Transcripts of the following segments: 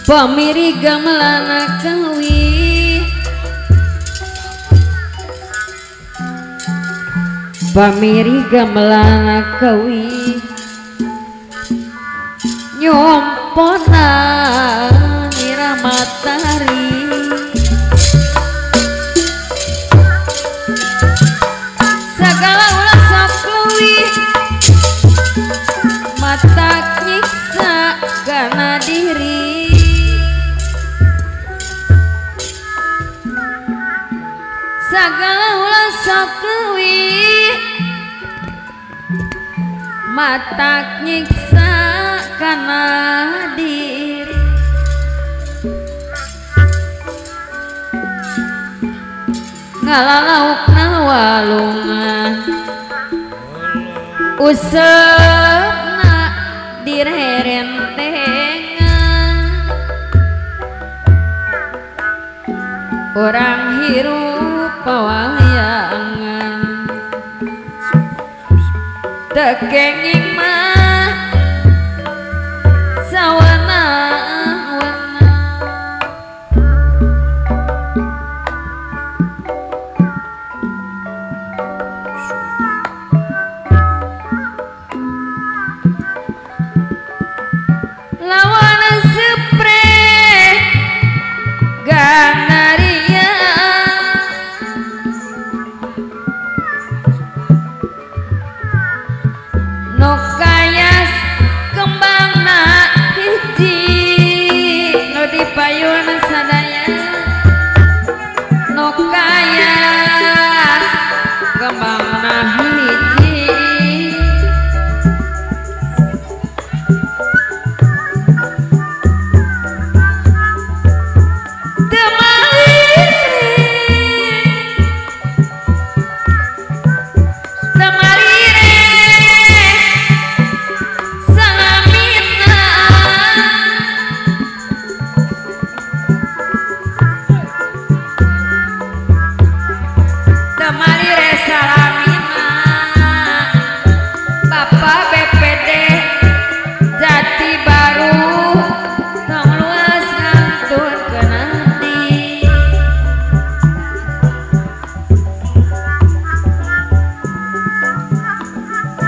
Pamiri gamelana kawi, pamiri gamelana kawi, nyompona nira matahari. Segala ulah sok leuwih, mata nyiksa kana diri. Segala ulah sok leuwih, mata nyiksa kana diri. Ngalalaukna walungan, usepna direrentengan. Orang hirup pawayangan, teu kenging mah sawana-wana. Lawan sepre ganaria, no kayas kembangna hiji, no dipayun sadaya. No kayas kembangna hiji,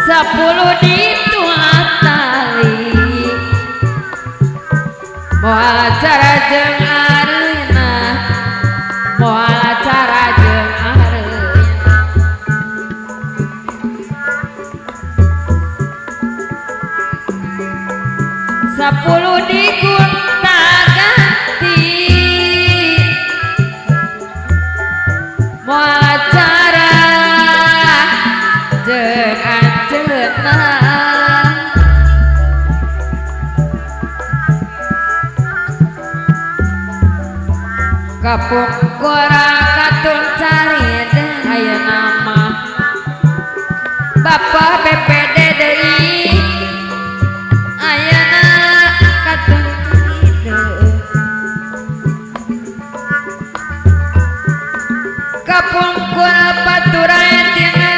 sepuluh ditua tali, moal cara jeung areuna, moal cara jeung areuna. Sepuluh digonta ganti, moal cara jeung anjeunna. Kapungkora katun carita ayeuna mah Bapak BPD deui, ayeuna katun carita. Kapungkora paturan tina,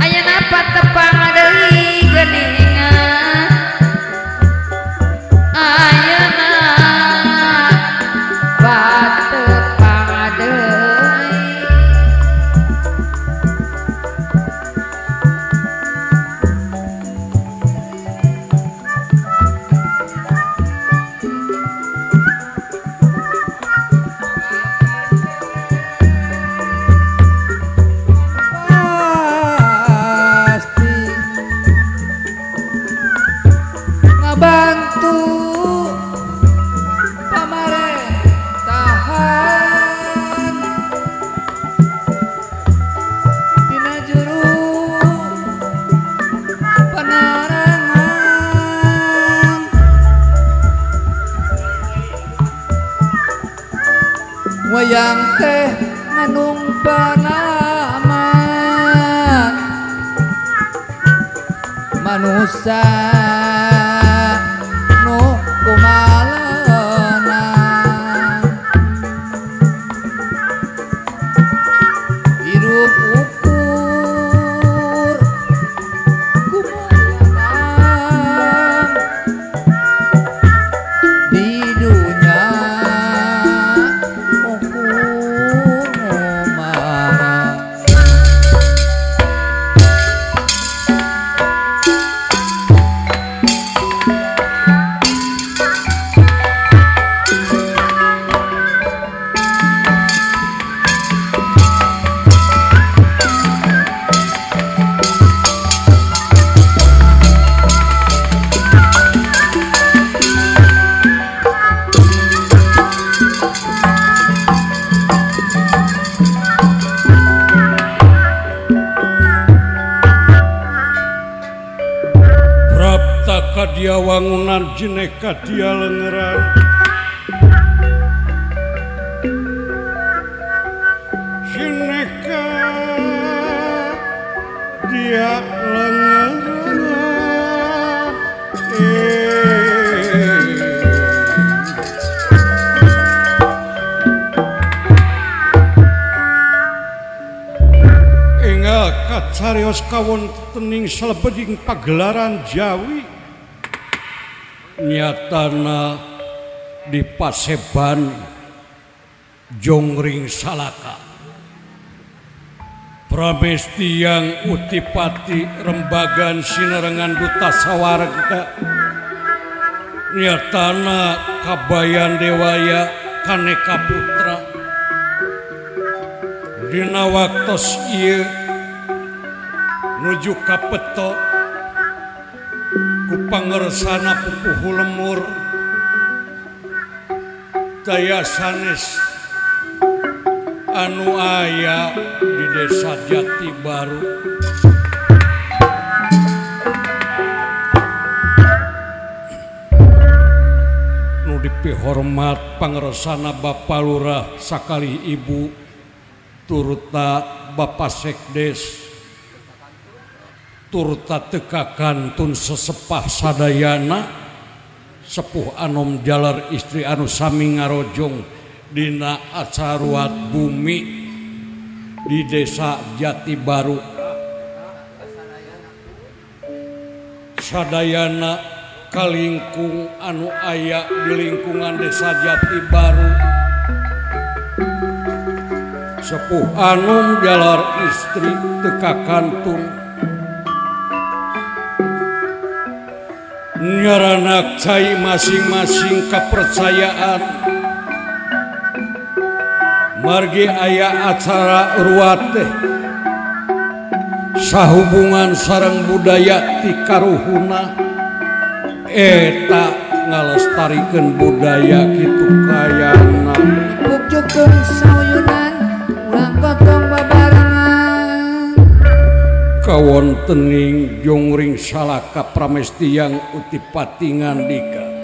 ayeuna patepang deui geuningan. Ayeuna Wayang teh nganung pengalaman manusia nu kumalena hirup ukur kumalena di dunya ukur marah. Dia wangunan jeneka dia lengeran jeneka dia lengeran enggal kacarios kawontening salebeting pagelaran Jawi nyatana di Paseban Jongring Salaka Pramestiang Utipati Rembagan Sinarengan Duta Sawarga nyatana Kabayan Dewaya Kaneka Putra dina waktos ieu nuju kapeto ku pangersana pupuhu lemur daya sanes anu aya di desa Jati Baru. Nu dipihormat pangersana Bapak Lurah sakali Ibu turta Bapak Sekdes turta teka kantun sesepah sadayana sepuh anom jalar istri anu sami ngarojong dina acaruat bumi di desa Jati Baru sadayana kalingkung anu aya di lingkungan desa Jati Baru sepuh anom jalar istri teka kantun nyaranak cai masing-masing kepercayaan margi aya acara ruwat teh sahubungan sareng budaya ti karuhuna eta ngalestarikeun budaya kitu kayana. Nepuk jukung sauyunan urang gotong babarengan kawontening Jongring Salaka Pramestiang Utipati ngandika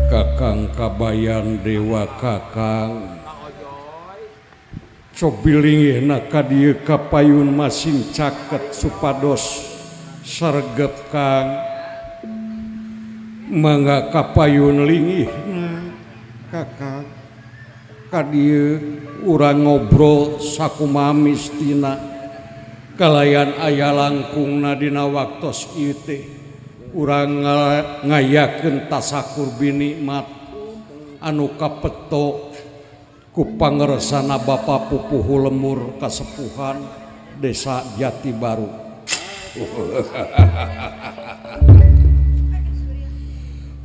Kakang Kabayan Dewa Kakang cobi linggihna ka dieu kapayun masing caket supados sergep Kang mangga kapayun linggihna Kakang ka dieu urang ngobrol sakumaha mistina kalayan aya langkungna dina waktos ieu teh urang ngayakeun tasakur binikmat anu kapeto ku pangersana Bapa Pupuhu Lemur kasepuhan Desa Jati Baru.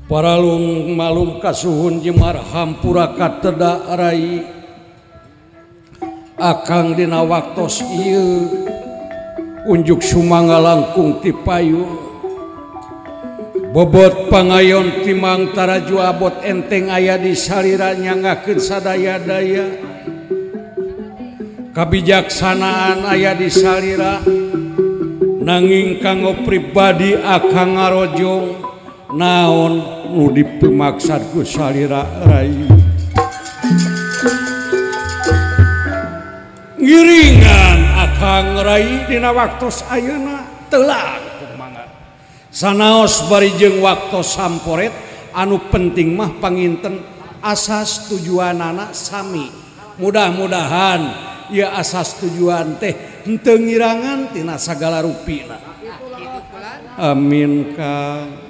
Paralung malum kasuhun jemar hampura kateda rai akang dina waktos ieu unjuk sumangga langkung ti payun bobot pangayon timang taraju abot enteng aya di salira nyangakeun sadaya-daya kabijaksanaan aya di salira nanging kanggo pribadi akang ngarojong Naon nu dipimaksad ku salira rai ngiringan akang rai dina waktos ayeuna teu langkung mangga sanaos bari jeung waktos samporet anu penting mah panginten asas tujuanana sami. Mudah-mudahan ieu asas tujuan teh henteu ngirangan tina sagala rupina. Amin Kang.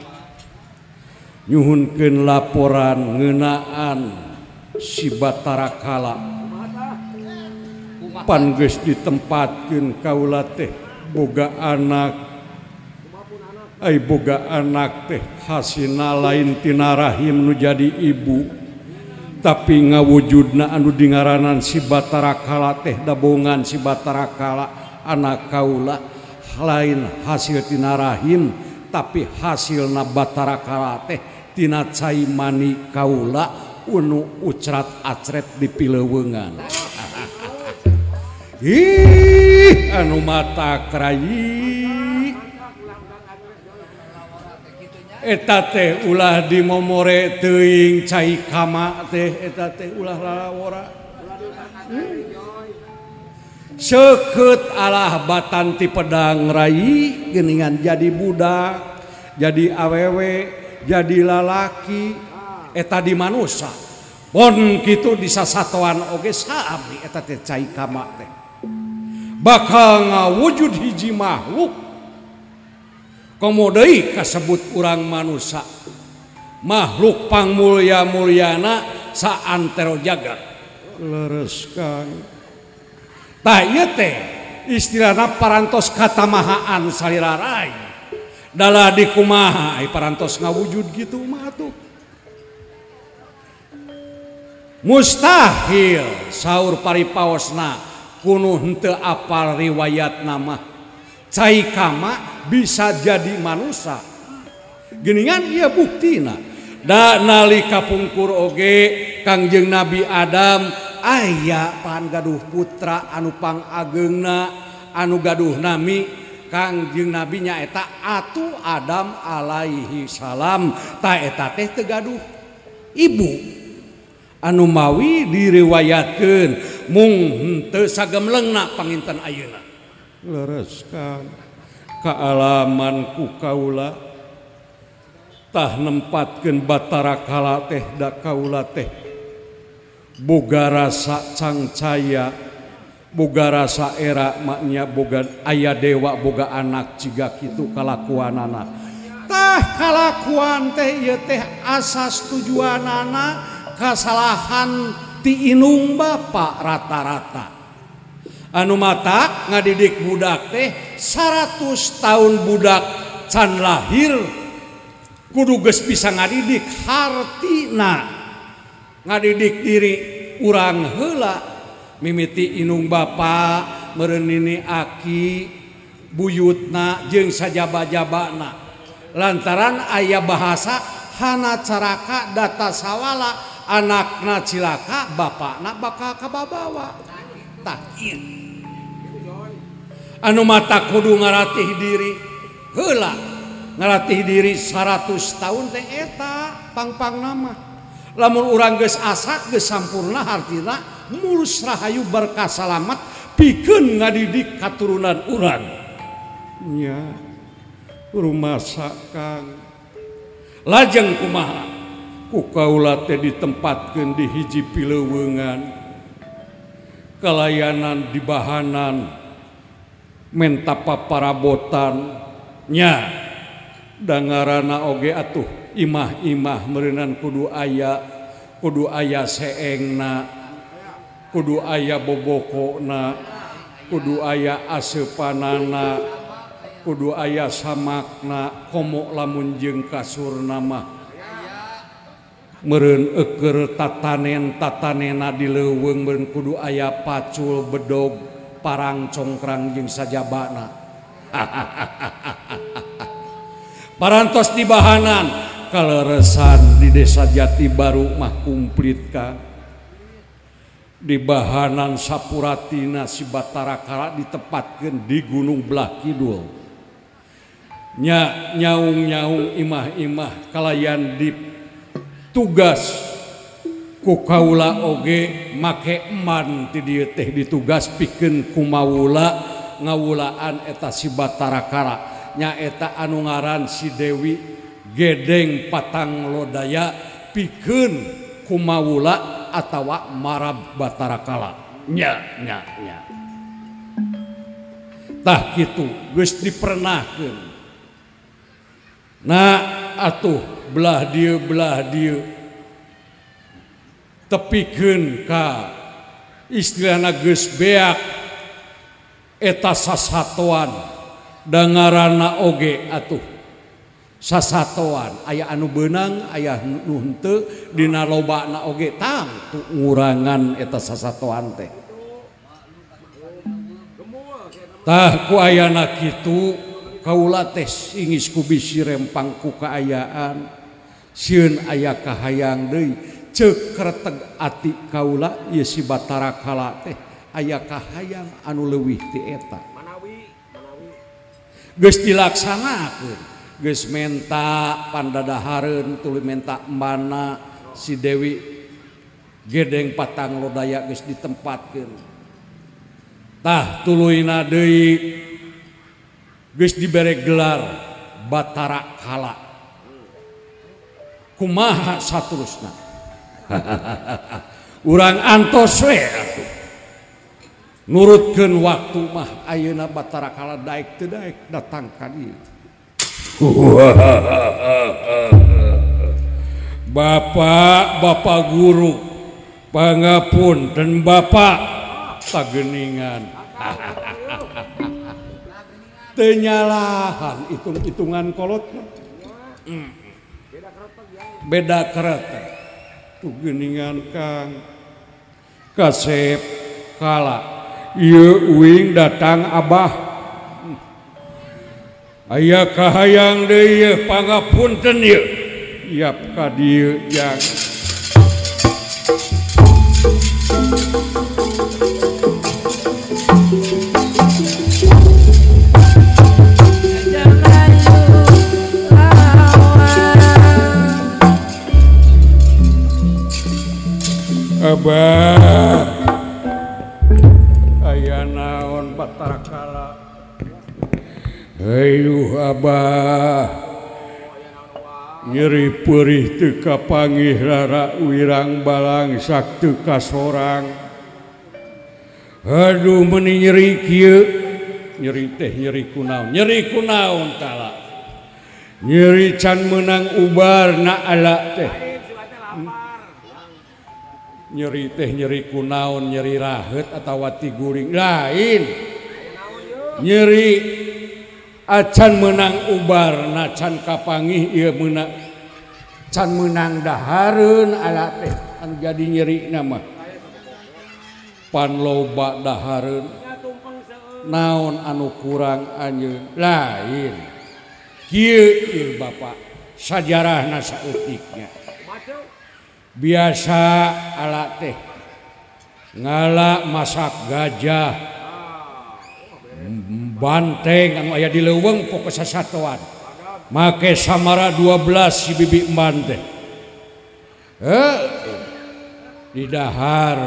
Nyuhunkeun laporan ngeunaan si Batara Kala. Pan geus ditempatkeun kaula teh boga anak. Ai boga anak teh hasina lain tina rahim nu jadi ibu. Tapi ngawujudna anu dingaranan si Batara Kala teh dabongan si Batara Kala anak kaula lain hasil tina rahim tapi hasilna Batara Kala teh tina cai mani kaula unu ucrat acret di pileuweungan. Ih anu mata krayi eta teh ulah dimomore teuing cai kama teh eta teh ulah lalawora. Seukeut alah batan ti pedang rai geuningan jadi budak, jadi awewe, jadi lalaki eta di manusa. Pon kitu di sasatoan oge saami eta teh cai kama teh. Bakal ngawujud hiji makhluk komo deui kasebut urang manusa. Makhluk pangmulya-mulyana saantero jagat. Leres Kang. Tah ieu teh istilahna parantos katamahaan salira rai. Dalah dikumaha ai parantos ngawujud kitu mah atuh. Mustahil saur paripaosna kuno henteu apal riwayatna mah. Cai kama bisa jadi manusa. Geuningan ieu buktina. Da nalika pungkur oge Kangjeng Nabi Adam aya pan gaduh putra anu pangageungna anu gaduh nami Kangjeng Nabi nyaeta Atu Adam alaihi salam. Ta eta teh teu gaduh ibu anu mawi diriwayatkeun mung henteu sagemlengna panginten ayeuna. Leres Kang, kaalaman ku kaula tah nempatkeun Batara Kala teh da kaula teh boga rasa cangcaya, boga rasa era maknya boga aya dewa boga anak jiga kitu kalakuanana. Tah kalakuan teh ieu teh asas tujuanana kasalahan ti inung bapa rata-rata. Anu mata ngadidik budak teh 100 tahun budak can lahir kudu geus bisa ngadidik hartina ngadidik diri urang heula mimiti inung bapa meureun nini aki buyutna jeung sajaba-jabana lantaran aya bahasa hana caraka data sawala anakna cilaka bapakna bakal kababawa. Tah ieu anu mata kudu ngaratih diri heula ngaratih diri 100 tahun teh eta pangpang nama lamun urang geus asak geus sampurna hartina mulus rahayu berkah salamat pikeun ngadidik katurunan urang nya rumasa Kang. Lajeng kumaha ku kaula teh ditempatkeun di hiji pileuweungan kalayanan di bahanan menta paparabotan nya dangarana oge atuh imah-imah meureunan kudu aya seengna kudu aya bobokona kudu aya aseupanana kudu aya samakna komo lamun jeung kasurna mah meureun eukeur tatanen tatanena di leuweung meureun kudu aya pacul bedog parang congkrang jeung sajabana. Parantos di bahanan kaleresan di desa Jati Baru mah kumplit Kang. Di bahanan Sapuratina si Batara Kala ditempatkeun di Gunung Belah Kidul. Nya nyaung-nyaung imah-imah kalayan di tugas ku kaula oge make eman ti dieu teh ditugas pikeun kumawula ngawulaan eta si Batara Kala nyaeta anu ngaran si Dewi Gedeng Patang Lodaya pikeun kumawula atawa marab Batara Kala nya nya nya tah kitu geus dipernahkeun. Nah atuh belah dieu tepikeun ka istilahna geus beak eta sasatoan da ngaranna oge atuh sasatoan aya anu beunang aya nu henteu dina lobana oge tangtu ngurangan eta sasatoan teh. Tah ku ayana kitu kaula teh ingis ku bisi rempang ku kaayaan sieun aya kahayang deui ceuk kreteg ati kaula ieu si Batara Kala teh aya kahayang anu leuwih ti eta geus dilaksanakeun geus menta pandadahareun tuluy menta embana si Dewi Gedeng Patang Lodaya geus ditempatkeun. Tah tuluyna deui geus dibere gelar Batara Kala. Kumaha saterusna? Urang antos we atuh. Nurutkeun waktu mah ayeuna Batara Kala daek teu daek datang ka dieu. Bapak, bapak guru, pangapunten bapak tageningan. Teu nyalahan hitung-hitungan kolot mah. Beda kereteg. Tuh geningan Kang Kasep Kala. Ieu uing datang abah. Aya kahayang deui ieu pangapunten ieu. Iap ka dieu jang. Abah aya naon Batara Kala? Hayuh abah nyeri peurih teu kapanggih rara wirang balangsak teu kasorang. Aduh meuni nyeri kieu. Nyeri teh nyeri kunaon? Nyeri kunaon tala? Nyeri can meunang ubarna ala teh. Nyeri teh nyeri kunaon, nyeri raheut atawa tiguring lain. Nyeri acan meunang ubarna can kapanggih ieu meunang can meunang dahareun ala teh anu jadi nyerina mah. Pan loba dahareun naon anu kurang anjeun lain. Kieu ieu bapak sajarahna saeutiknya. Biasa ala teh ngala masak gajah banteng anu aya di leuweung pokok sasatoan make samara 12 si bibi emban teh di dahar.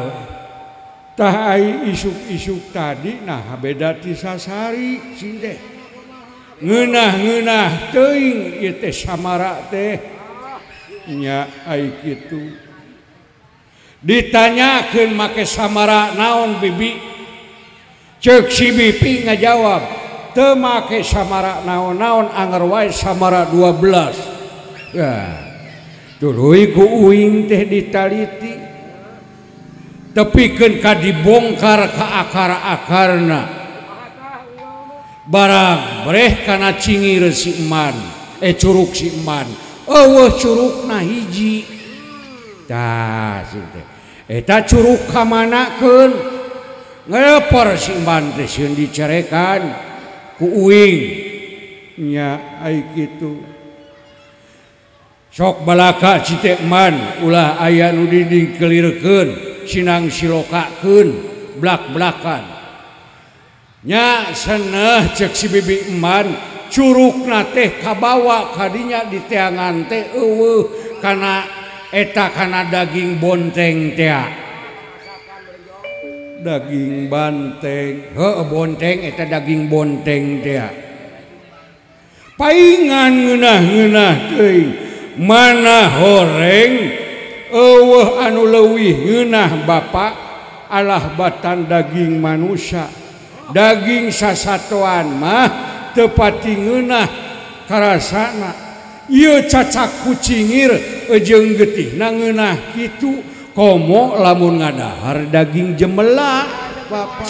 Tah ai isuk-isuk tadi nah beda ti sasari sing teh ngeunah-ngeunah teuing ieu teh samara teh nya ai kitu. Ditanyakeun make samara naon bibi? Ceuk si bibi ngajawab teu make samara naon-naon anger wae samara 12. Yah, tuluy ku uing teh ditaliti tepikeun ka dibongkar ka akar-akarna. Barang breh kana cingir si eman, curuk si eman. Eueuh curugna hiji. Tah sing teh. Eta curug ka manakeun? Ngelepor si eman teh sieun dicarekan ku uing. Nya ai kitu. Sok balaka si teh eman ulah aya nu didingkelirkeun, sinang silokakeun, blak-blakan. Nya seneh ceuk si bibi eman, Curugna teh kabawa kadinya di teangan teh eueuh kana eta kana daging bonteng teh. Daging banteng, heuh bonteng eta daging bonteng teh. Paingan ngeunah-ngeunah teuing mana horeng eueuh anu leuwih ngeunah Bapak alah batan daging manusia. Daging sasatoan mah teu pati ngeunah karasana. Ieu cacak kucingir jeung getihna ngeunah kitu. Komo lamun ngadahar daging jemela Bapak.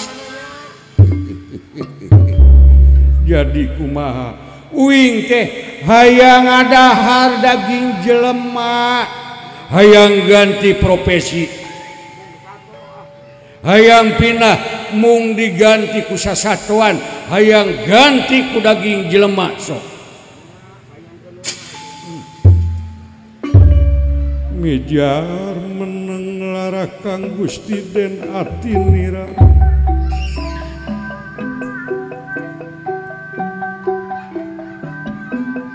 Jadi kumaha uing teh hayang ngadahar daging jelema, hayang ganti profesi, hayang pindah mung diganti ku sasatuan, hayang ganti ku daging jelema sok. Mijar meneng lara Kang Gusti Den atinira.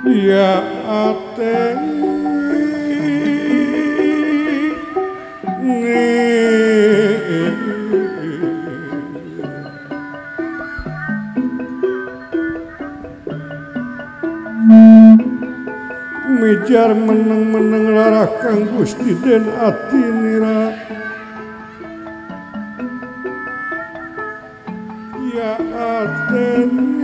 Ya ate Mijar meneng-meneng lara Kang Gusti Den atinira. Ya atinira.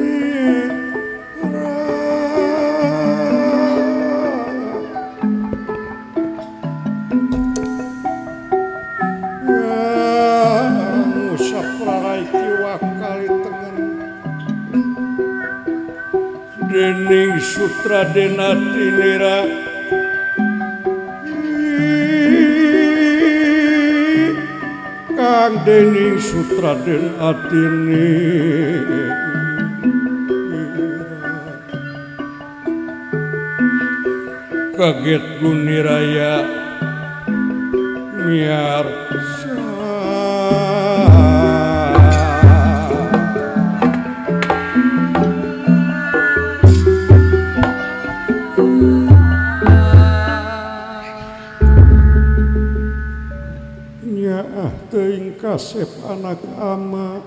Ngusap rarai kiwa kali tengen dening sutra denatinira. Kang dening sutra den atinira. Kaget guniraya miar teuing kasep anak ama.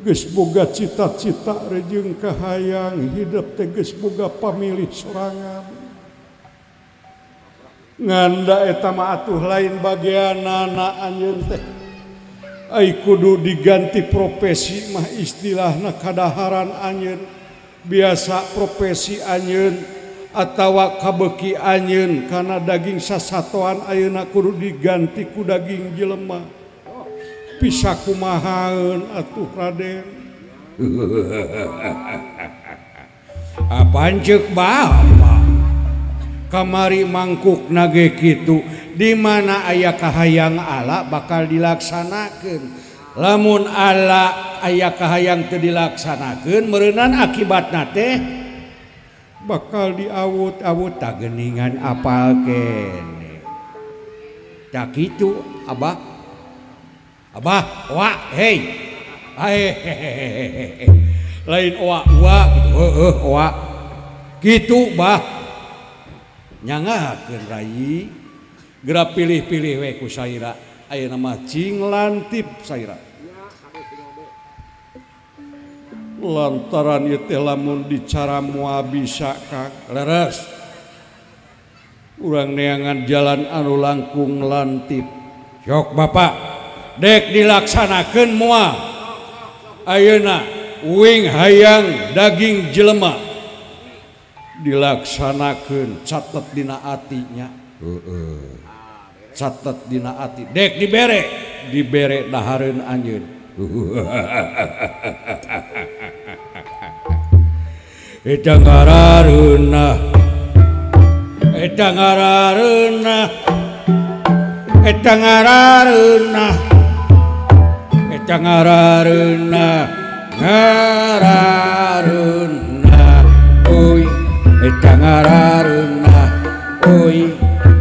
Geus boga cita-cita rejeung kahayang hidup teh geus boga pamilih sorangan. Nganda eta mah atuh lain bagianana anjeun teh. Ai kudu diganti profesi mah istilahna kadaharan anjeun. Biasa profesi anjeun atawa kabeuki anjeun kana daging sasatoan ayeuna kudu diganti ku daging jelema. Bisa kumahaeun atuh Raden. Apaan ceuk Bapak? Kamari mangkuk nage kitu di mana aya kahayang Allah bakal dilaksanakeun. Lamun Allah aya kahayang teu dilaksanakeun meureunan akibatna teh bakal diawut-awut tageningan apal kene. Tak kitu Abah. Abah, oa, hei. Hehehe. Lain oa ua gitu. Heueuh oa. Kitu bah. Nyangakeun rai. Geura pilih-pilih we ku saira. Ayeuna mah cing lantip saira. Lantaran ieu teh lamun dicara moal bisa Kang. Leres. Urang neangan jalan anu langkung lantip. Sok Bapak. Dek dilaksanakeun moal. Ayeuna uing hayang daging jelema. Dilaksanakeun catet dina atinya. Heeh. Catet dina ati. Dek dibere, dibere dahareun anjeun. Eta ngarareunah. Eta ngarareunah. Eta ngarareunah. Eta ngarareunah. Ngarareunah. Oi, eta ngarareunah. Oi,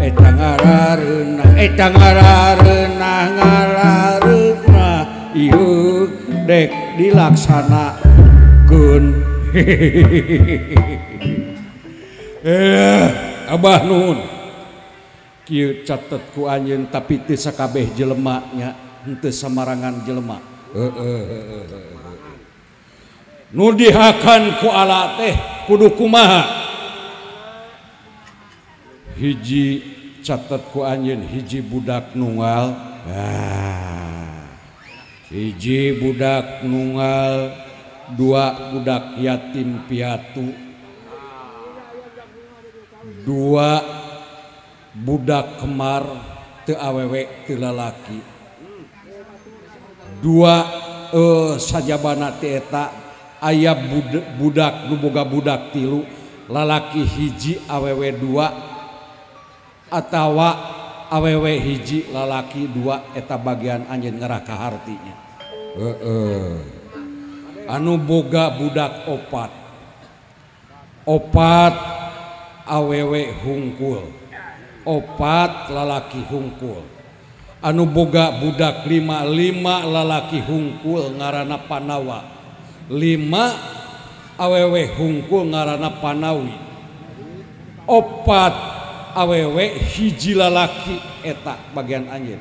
eta ngarareunah. Eta ngarareunah ngarareunah. Ieu dek dilaksanakeun. Abah nuhun kieu catet ku anjeun tapi teu sakabeh jelema nya henteu samarangan jelema. Nu dihakan ku ala teh kudu kumaha? Hiji catet ku anjeun hiji budak nunggal. Hiji budak nunggal, dua budak yatim piatu, dua budak kemar teu awewe teu lalaki, dua sajabana teh eta aya budak nu boga budak tilu lalaki hiji awewe dua atawa awewe hiji lalaki dua eta bagian anjeun ngerah ka hartinya. Anu boga budak opat, opat awewe hungkul, opat lalaki hungkul. Anu boga budak lima, lima lalaki hungkul ngaranna Panawa, lima awewe hungkul ngaranna Panawi, opat awewe hiji lalaki eta bagian anjeun,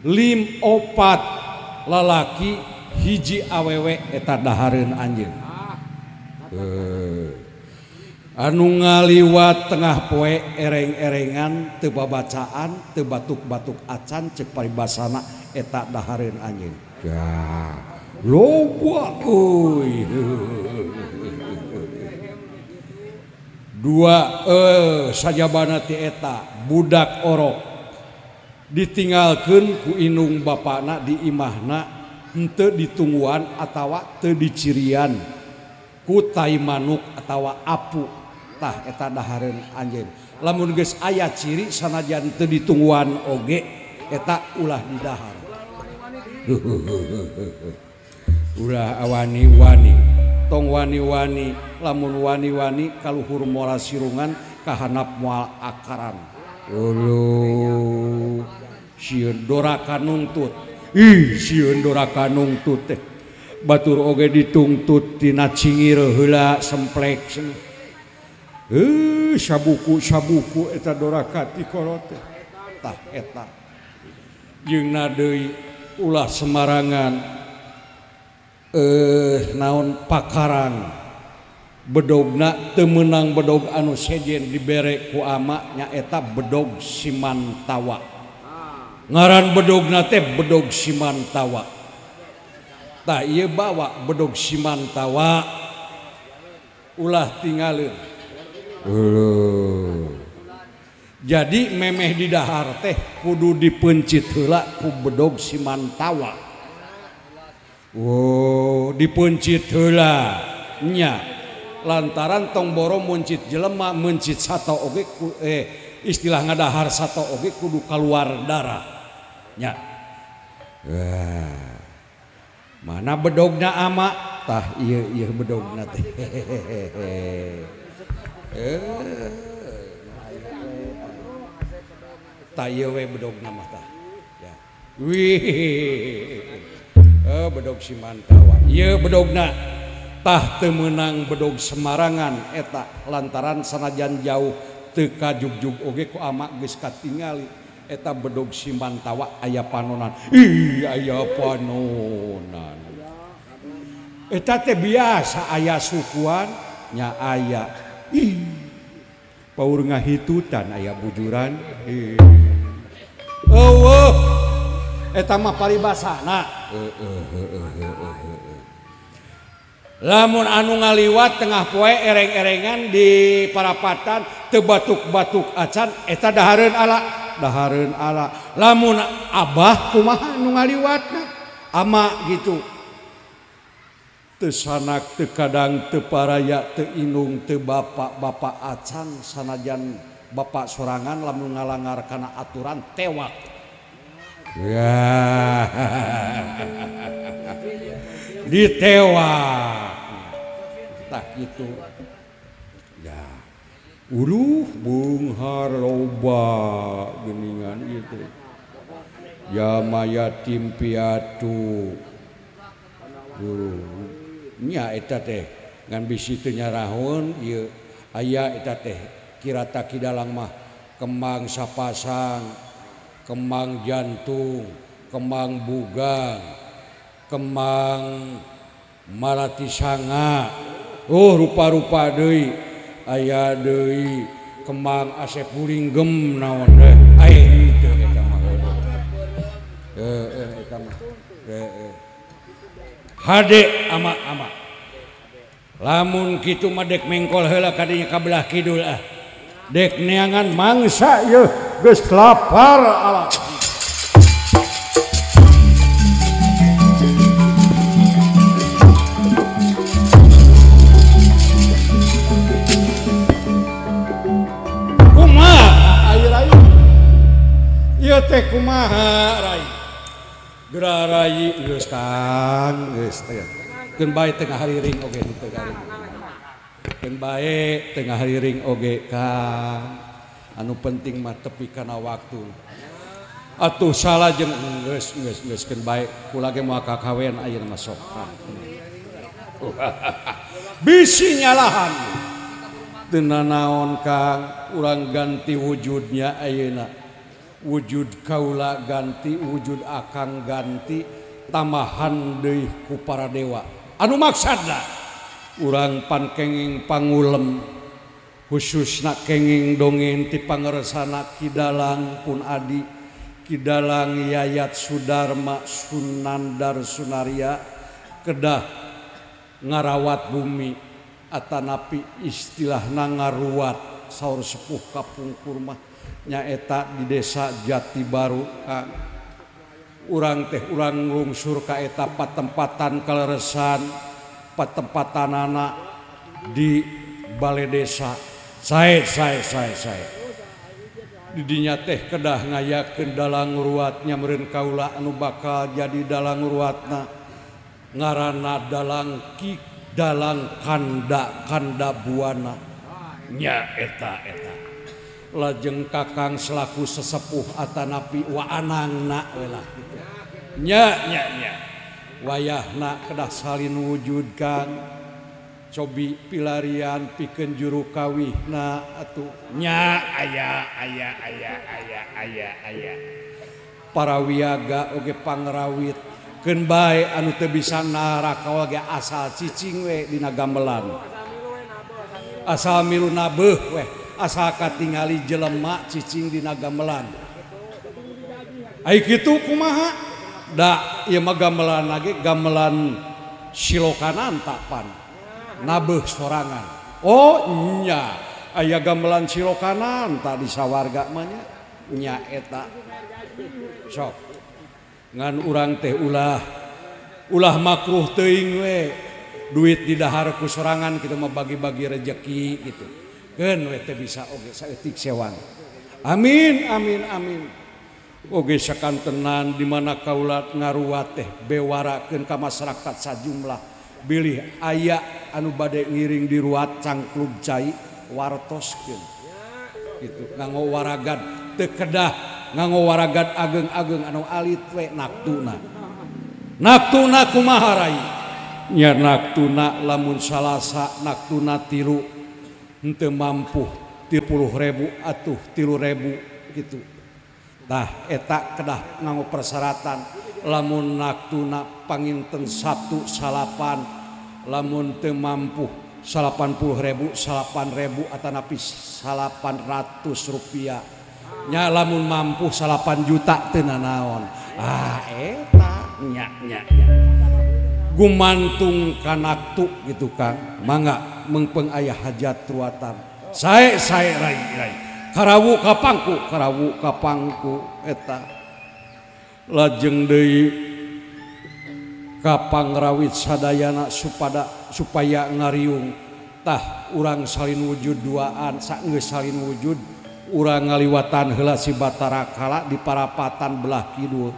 lim opat lalaki hiji awewe eta dahareun anjeun. Anu ngaliwat tengah poe ereng-erengan teu babacaan teu batuk-batuk acan cek paribasana eta dahareun anjeun. Ya loba euy. Dua sajabana ti eta budak orok ditinggalkeun ku indung bapana di imahna henteu ditungguan atawa teu dicirian ku tai manuk atawa apu tah eta dahareun anjeun. Lamun geus aya ciri sanajan teu ditungguan oge eta ulah didahar. Ulah awani-wani, tong wani-wani, lamun wani-wani kaluhur moal sirungan kahanap moal akaran. Uluh sieun doraka nungtut. Ih sieun doraka nungtut teh. Batur oge ditungtut tina cingir heula semplek cenah. Sabuku-sabuku eta doraka ti kolot teh. Tah eta. Jeung deui ulah semarangan naon pakarang bedogna teu meunang bedog anu sejen dibere ku ama nyaeta bedog Simantawa. Ngaran bedogna teh bedog Simantawa. Tah ieu bawa bedog Simantawa ulah tinggalin. Jadi memeh di dahar teh kudu dipencit heula ku bedog Simantawa. Oh, dipencit heula nya lantaran tong boro mencit jelema mencit sato oge istilah ngadahar sato oge kudu kaluar darah nya. Mana bedogna ama tah ieu ieu bedogna teh. Tah ieu we bedogna mah tah. Ya. Wih. Bedog Simantawa ieu bedogna tah teu meunang bedog semarangan eta lantaran sanajan jauh teu kajugjug oge ku ama geus katingali eta bedog Simantawa aya panonan. Ih aya panonan eta teh biasa aya sukuan nya aya. Ih paur ngahitutan aya bujuran. Eueuh eta mah paribasana. Lamun anu ngaliwat tengah poe ereng-erengan di parapatan teu batuk-batuk acan eta dahareun ala, dahareun ala. Lamun abah kumaha nu ngaliwatna ama gitu. Teu sanak teu kadang teu paraya teu indung teu bapak-bapak acan sanajan bapak sorangan lamun ngalangar kana aturan tewak. Ya, ditewak tak gitu ya. Uruh beunghar loba geuningan gitu ya yatim piatu nya eta teh Ngan bisi teu nyarahun ieu aya eta teh kirata Ki Dalang mah kembang sapasang, kembang jantung, kembang bugang, kembang malati sanga. Oh rupa-rupa deui aya deui kembang asep puringgem naon deh. Ai henteu eta mah. Heeh eta mah. Heeh. Hade ama-ama. Lamun kitu mah dek mengkol heula kadinya ka belah kidul ah. Dek neangan mangsa yeuh geus lapar ala. Kumaha ai rai? Ieu teh kumaha rai? Geura rai geus Kang, geus teh. Keun bae tengah hariring oge henteu garing. Keun bae tengah hariring oge Kang. Anu penting mah tepi kana waktu. Atuh salah jeung geus geus geus keun bae kula ge moal kakawen ayeuna mah sok. Bisi nyalahan. Teu nanaon Kang, urang ganti wujudnya ayeuna. Wujud kaula ganti, wujud akang ganti, tambahan deui ku para dewa. Anu maksudna urang pan kenging pangulem khususna kenging dongeng ti pangersana Ki Dalang pun adi Ki Dalang Yayat Sudarma Sunandar Sunaria kedah ngarawat bumi atanapi istilahna ngaruat saur sepuh kapungkur mah nyaeta di desa Jati Baru Kang. Urang teh urang nglungsur ka eta patempatan kaleresan patempatanana di balai desa. Sae sae sae sae. Didinya teh kedah ngayakeun dalang ruatnya meureun kaula anu bakal jadi dalang ruatna ngaranna dalang Ki Dalang Kanda Kanda Buana nya eta eta. Lajeng kakang selaku sesepuh atanapi waanangna we lah gitu. Nya nya nya. Wayahna kedah salin wujud Kang. Cobi pilarian pikeun juru kawihna atuh nya aya aya aya aya aya aya. Para wiyaga oge pangrawit keun bae anu teu bisa narakawa ge asal cicing we dina gamelan. Asal milu nabeuh we. Asal katingali jelema cicing dina gamelan. Ai kitu kumaha? Da ieu mah gamelan lagi gamelan silokanan tak pan. Nabeuh sorangan. Oh nya aya gamelan silokanan tak di sawarga mah nya. Nya eta. Sok. Ngan urang teh ulah ulah makruh teuing we. Duit didahar ku sorangan kitu mah bagi-bagi rejeki gitu. Keun we teh bisa oge saeutik sewang. Amin amin amin. Oge sakantenan di mana kaula ngaruat teh bewarakeun ka masyarakat sajumlah bilih aya anu bade ngiring diruat cangklub cai wartoskeun. Gitu nganggo waragad teu kedah nganggo waragad ageng-ageng anu alit we naktuna. Naktuna kumaha rai? Nya naktuna lamun Salasa naktuna tilu henteu mampu 30.000 atuh 3.000 gitu. Tah eta kedah nganggo persyaratan lamun naktuna panginten Sabtu salapan lamun teu mampu 80.000 8.000 atanapi 800 rupiah. Nya lamun mampu 8 juta teu nanaon. Ah eta nya nya nya. Gumantung kanaktu gitu Kang. Mangga mengpeng ayah hajat ruatan. Sae sae rai rai. Karawu kapangku, karawu kapangku eta. Lajeng deui ka pangrawit sadayana supaya ngariung. Tah urang salin wujud duaan sageus salin wujud urang ngaliwatan heula si Batara Kala di parapatan belah kidul.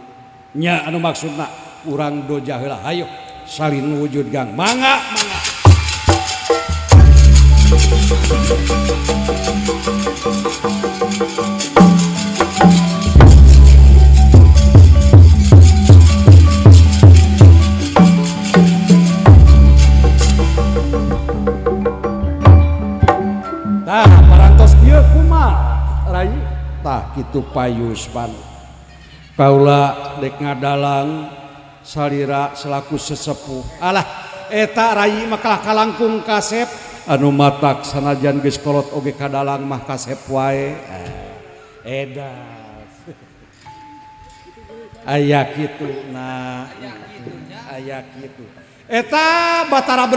Nya anu maksudna urang doja heula hayo salin wujud Gang. Mangga mangga. Tah kitu payuspan. Kaula dek ngadalang salira selaku sesepuh. Alah eta rai mah kalah kalangkung kasep anu matak sanajan geus kolot oge kadalang mah kasep wae. Edas. Aya kitu nah aya kitu. Eta Batara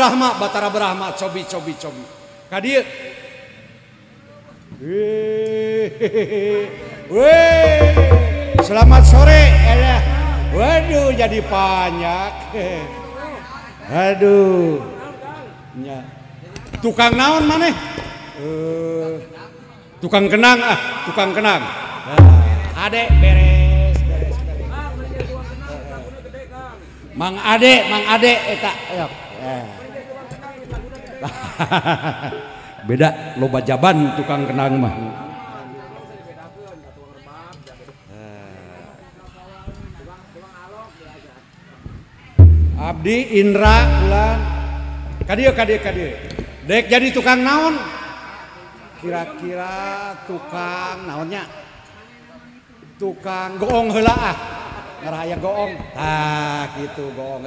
Brahma cobi cobi cobi. Ka dieu. Weh, selamat sore. Elah. Waduh jadi banyak. Aduh. Nya. Tukang naon maneh? Tukang kenang ah, tukang kenang. Nah, Ade beres beres beres. Mang Ade eta. Beda loba jaban tukang kenang mah. Abdi Indra bulan kadieu kadieu kadieu. Dek jadi tukang naon? Kira-kira tukang naonnya? Tukang goong heula ah. Ngaraya goong. Tah kitu goong.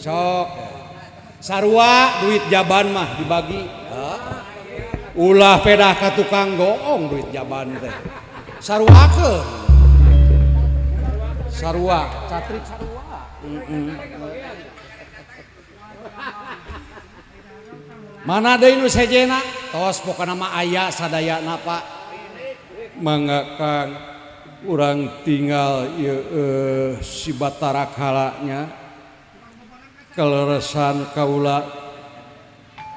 Sok. Sarua duit jaban mah dibagi. Ulah pedah ka tukang goong duit jaban teh. Saruakeun. Sarua, catrik sarua. Mana deui nu sejena? Tos pokona mah aya sadayana Pak. Mangga Kang, urang tinggal ieu si Batara Kalanya. Kaleresan kaula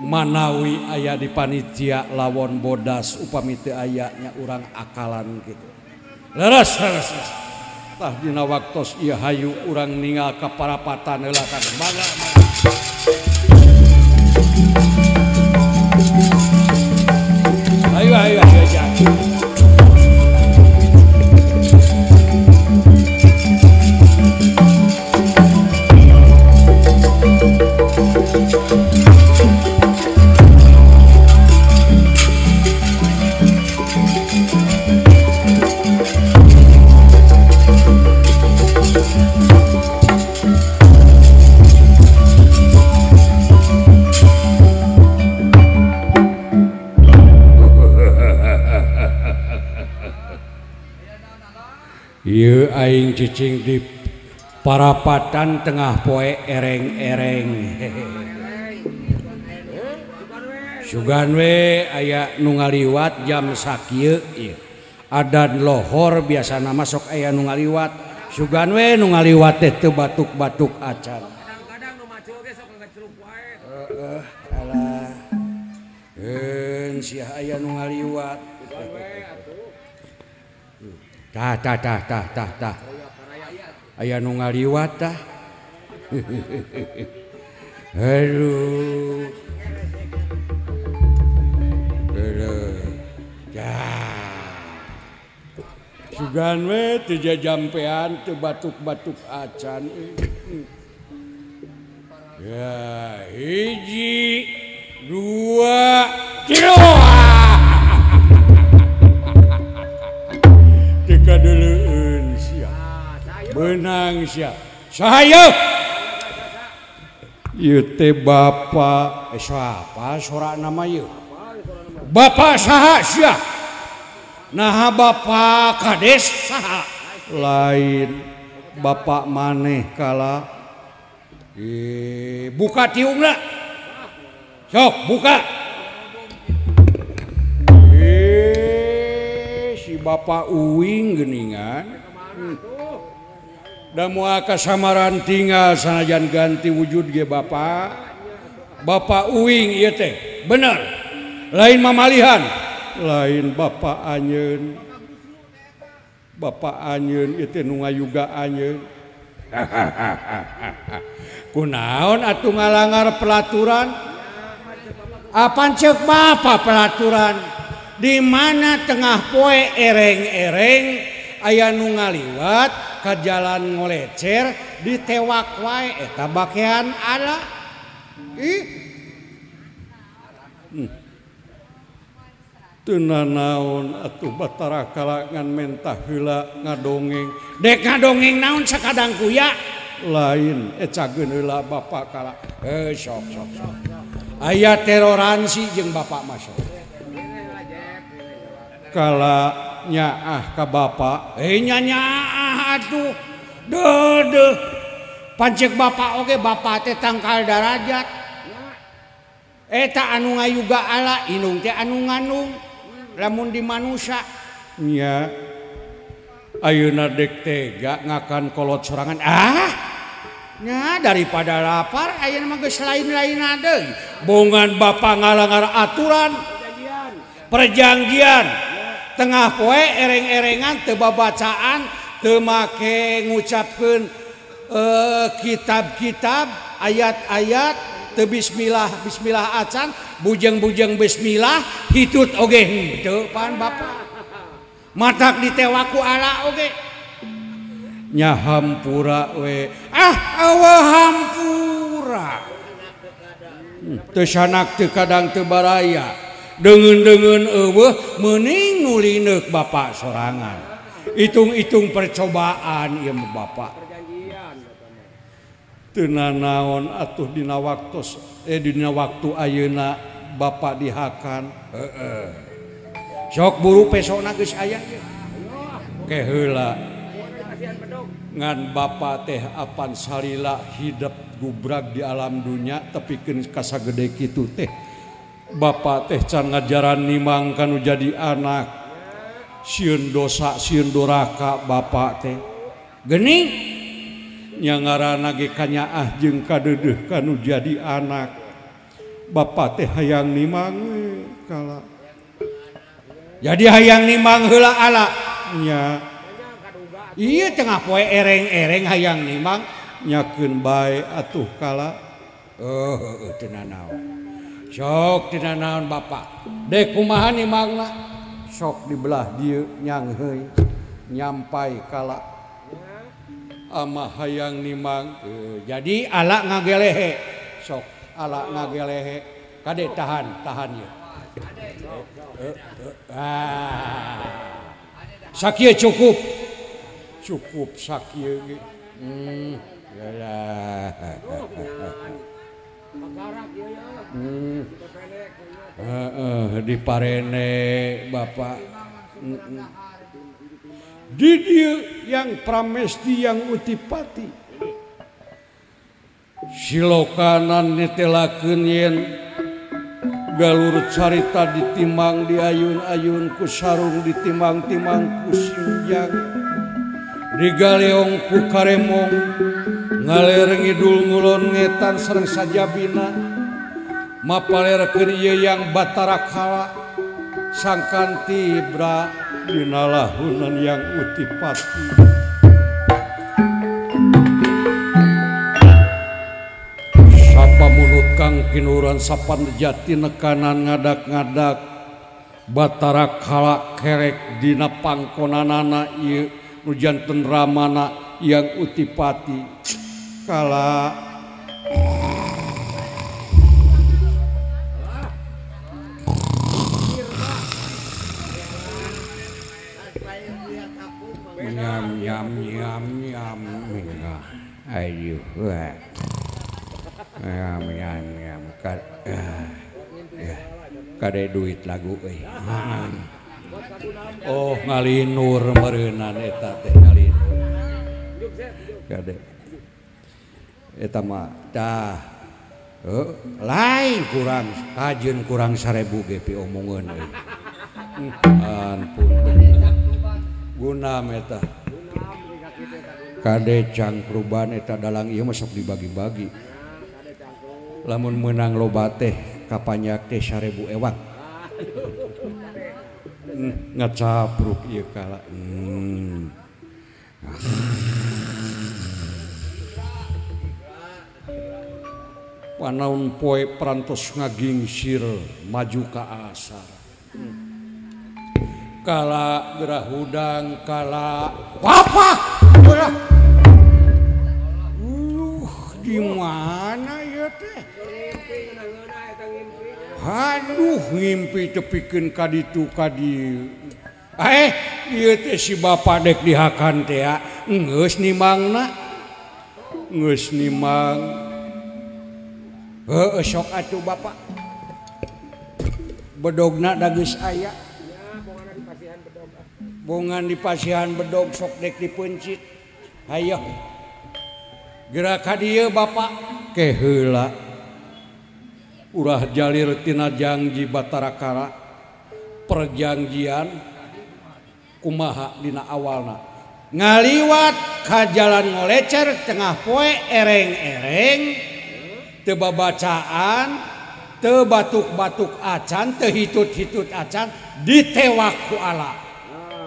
manawi aya di panitia lawon bodas upami teu aya nya urang akalan kitu. Leres leres. Tah dina waktos ieu hayu urang ningal ka parapatan heula kan. Mangga mangga. Ayo ayo ayo ayo. Ieu aing cicing di parapatan tengah poe ereng-ereng. Sugan we aya nu ngaliwat jam sakieu ieu. Adan lohor biasana mah sok aya nu ngaliwat. Sugan we nu ngaliwat teh teu batuk-batuk acan. Kadang-kadang nu macul ge sok ngaceluk wae. Heeh, alah. Heun sia aya nu ngaliwat. Tah tah tah tah tah tah. Aya nu ngaliwat tah. Aduh. Aduh. Ya. Sugan we teu jajampean teu batuk-batuk acan. Ya, hiji, dua, tilu. Kadeuleun sia. Beunang sia. Saha ieu? Ieu teh bapa. Siapa sorana mah ieu? Bapak saha sia? Naha bapak kades saha? Lain bapak maneh kala. Buka tiungna. Sok buka. Si bapak uing geningan. Da moal kasamaran tinggal sanajan ganti wujud ge bapak. Bapak uing ieu teh bener. Lain mamalihan, lain bapak anjeun. Bapak anjeun ieu teh nu ngayuga anjeun. Kunaon atuh ngalangar pelaturan? Apan ceuk bapak pelaturan? Di mana tengah poe ereng-ereng aya nu ngaliwat ka jalan ngolecer ditewak wae eta bakean ala. Ih. Teu nanaon atuh Batara Kala ngan mentah heula ngadongeng. Dek ngadongeng naon sakadang kuya? Lain ecageun heula Bapak Kala. Sok sok sok. Aya teroransi jeung Bapak mah sok. Kala nyaah ka Bapak. Nya nyaah atuh. Deudeuh. Pancek Bapak oge Bapak teh tangkal darajat. Eta anu ngayuga ala indung teh anu ngandung. Lamun di manusia nya ayeuna dek tega ngakan kolot sorangan ah nya daripada lapar ayeuna mah geus lain-lain deui bongan Bapak ngalangar aturan perjanjian tengah poe ereng-erengan teu babacaan teu make ngucapkeun kitab-kitab ayat-ayat teu bismillah bismillah acan bujeng-bujeng bismillah hitut oge henteu pan Bapak matak ditewaku ala oge nya hampura we ah awa hampura teu sanak teu kadang teu baraya deungeun-deungeun eueuh meuning nulineuk Bapak sorangan hitung-hitung percobaan ieu mah Bapak teu nanaon atuh dina waktos dina waktu ayeuna Bapak dihakan heeh sok buru pesona geus aya ieu ke heula ngan Bapak teh apan salila hidup gubrag di alam dunya tepikeun ka sagede kitu teh Bapak teh can ngajaran nimang kanu jadi anak sieun dosa sieun doraka Bapak teh geuning nya ngaranna ge kanyaah jeung kadeudeuh kanu jadi anak Bapak teh hayang nimang we kala jadi hayang nimang heula ala nya ieu tengah poe ereng-ereng hayang nimang nyakeun bae atuh kala heuh teu nanaon sok teu nanaon Bapak dek kumaha nimangna sok dibelah dieu nyangheui nyampai kala ama hayang nimang jadi ala ngagelehe sok ala ngagelehe kade tahan tahan ya sakieu cukup cukup sakieu ge di parene Bapak di dieu yang pramesti yang utipati silokanan nitelakeun yen galur carita ditimang diayun-ayun ku sarung ditimang-timang ku sinjang digaleong ku karemong ngaler ngidul ngulon ngetan sareng sajabina mapalerkeun ieu yang Batara Kala sangkan tibra dina lahunan yang utipati sapa mulut kang kinuran sapan jati nekanan ngadak-ngadak Batara Kala kerek dina pangkonanana ieu nu janten ramana yang utipati kala nyam nyam nyam nyam ayo nyam nyam nyam kade duit lagu euy oh ngalinur meureunnan eta teh ngalinur kade eta mah tah lain kurang kajeun kurang 1000 ge pi omongeun euy ampun guna eta kade cangkruban eta dalang ieu mah sok dibagi-bagi lamun meunang loba teh kapanyak teh 1000 ewang ngacapruk ieu kala panaun poe prantos ngagingsir maju ka asar kala gerah hudang kala papa ulah di mana ya teh Aduh ngimpi tepikeun ka ditu ka dieu. Ieu teh si bapak dek dihakan teh geus nimangna. Geus nimang. Heueuh sok atuh bapak. Bedogna da geus aya. Bongan di pasihan bedog sok dek dipeuncit. Hayo. Geura ka dieu bapak ke heula. Urah jalir tina jangji Batara Kala perjanjian kumaha dina awalna ngaliwat ka jalan ngolecer tengah poe ereng-ereng teu babacaan teu batuk-batuk acan teu hitut-hitut acan ditewak ku ala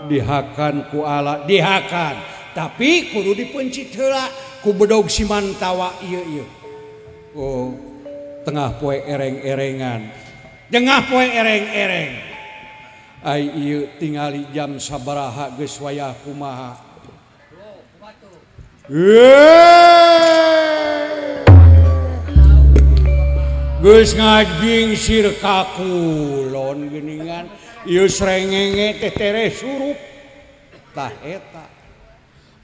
dihakan ku ala dihakan tapi kudu dipeuncit heula ku bedog simantawa ieu ieu. Oh tengah poe ereng-erengan tengah poe ereng-ereng ai ieu tingali jam sabaraha geus wayah kumaha geus ngajingsir ka kulon geuningan ieu srengenge teh tereh surup tah eta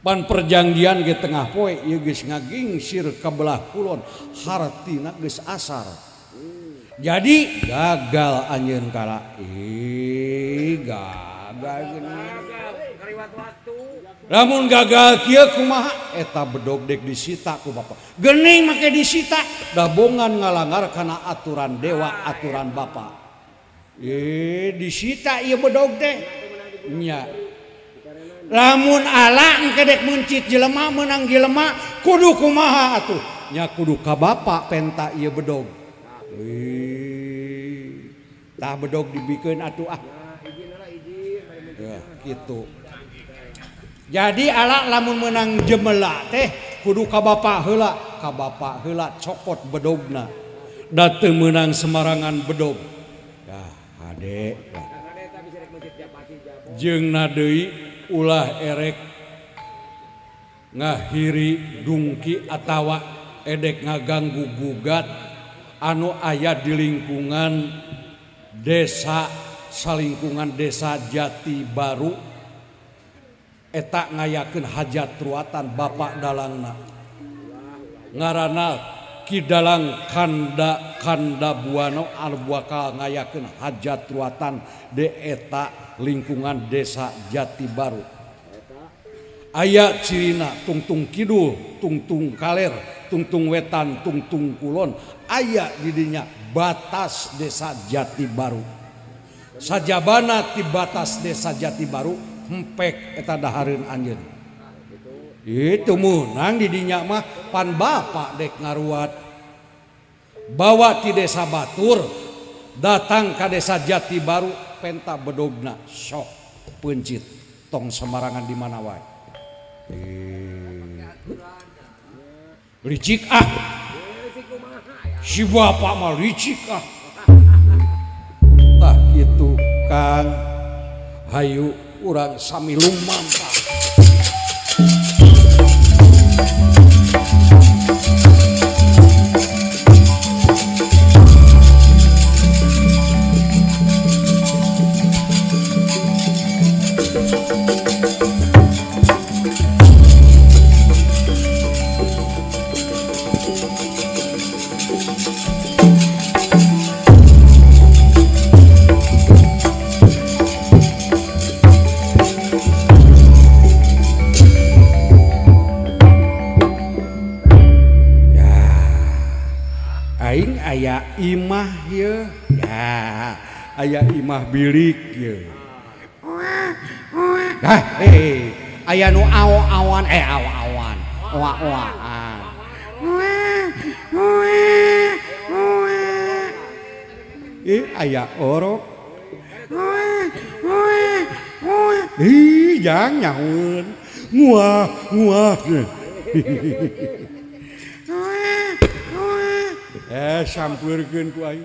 pan perjanjian ge tengah poe ieu geus ngagingsir ka belah kulon hartina geus asar. Jadi gagal anjeun kala. Gagal geuning. Lamun gagal kieu kumaha eta bedog dek disita ku bapa. Geuning make disita da bongan ngalanggar kana aturan dewa aturan bapa. Disita ieu bedog teh nya. Lamun ala engke dek meuncit jelema meunang jelema kudu kumaha atuh nya kudu ka bapa penta ieu bedog. Tah bedog dibikeun atuh ah. Ya kitu. Jadi ala lamun meunang jemela teh kudu ka bapa heula cokot bedogna. Da teu meunang semarangan bedog. Yah hade. Jeung deui ulah erek ngahiri dungki atawa edek ngaganggu gugat anu aya di lingkungan desa salingkungan desa Jati Baru eta ngayakeun hajat ruatan bapak dalangna ngaranna Ki Dalang Kanda Kanda Buano anu bakal ngayakeun hajat ruatan di eta lingkungan desa Jati Baru. Aya cirina tungtung kidul, tungtung kaler, tungtung wetan, tungtung kulon, aya didinya batas desa Jati Baru. Sajabana ti batas desa Jati Baru hempek eta dahareun anjeun. Itu meunang didinya mah pan bapak dek ngaruat. Bawa ti desa Batur datang ka desa Jati Baru penta bedogna sok peuncit tong semarangan di mana wae. Licik ah. Si bapak mah licik ah. Tah kitu Kang. Hayu urang sami lumampah. Aya imah ye, ya, aya imah bilik ye. Dah, aya nu aw-awan, aw-awan, oa-oaan. Aya orok. Ih, jang nyaun. Nguah, nguah. Sampeurkeun ku aing.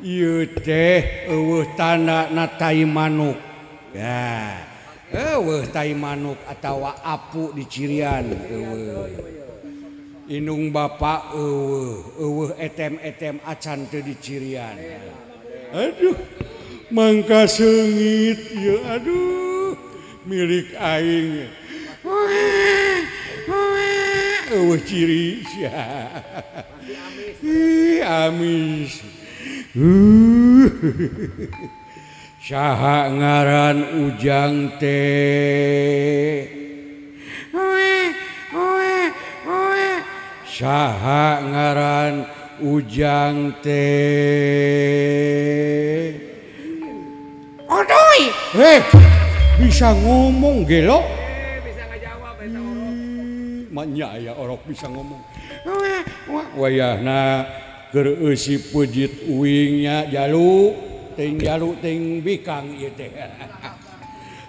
Ieu teh eueuh tandana tai manuk. Ya, eueuh tai manuk atawa apu di cirian eueuh. Indung bapak eueuh eueuh etem-etem acan teu dicirian. Aduh mangka seungit ieu aduh milik aing. Eueuh ciri sia. Ih amis. Saha ngaran Ujang teh? Saha ngaran Ujang teh? Odoy. Bisa ngomong gelo? Bisa ngajawab eta orok. Maknya aya orok bisa ngomong. Wayahna keur eusi peujit uingnya jalu ting jalu ting bikang ieu teh.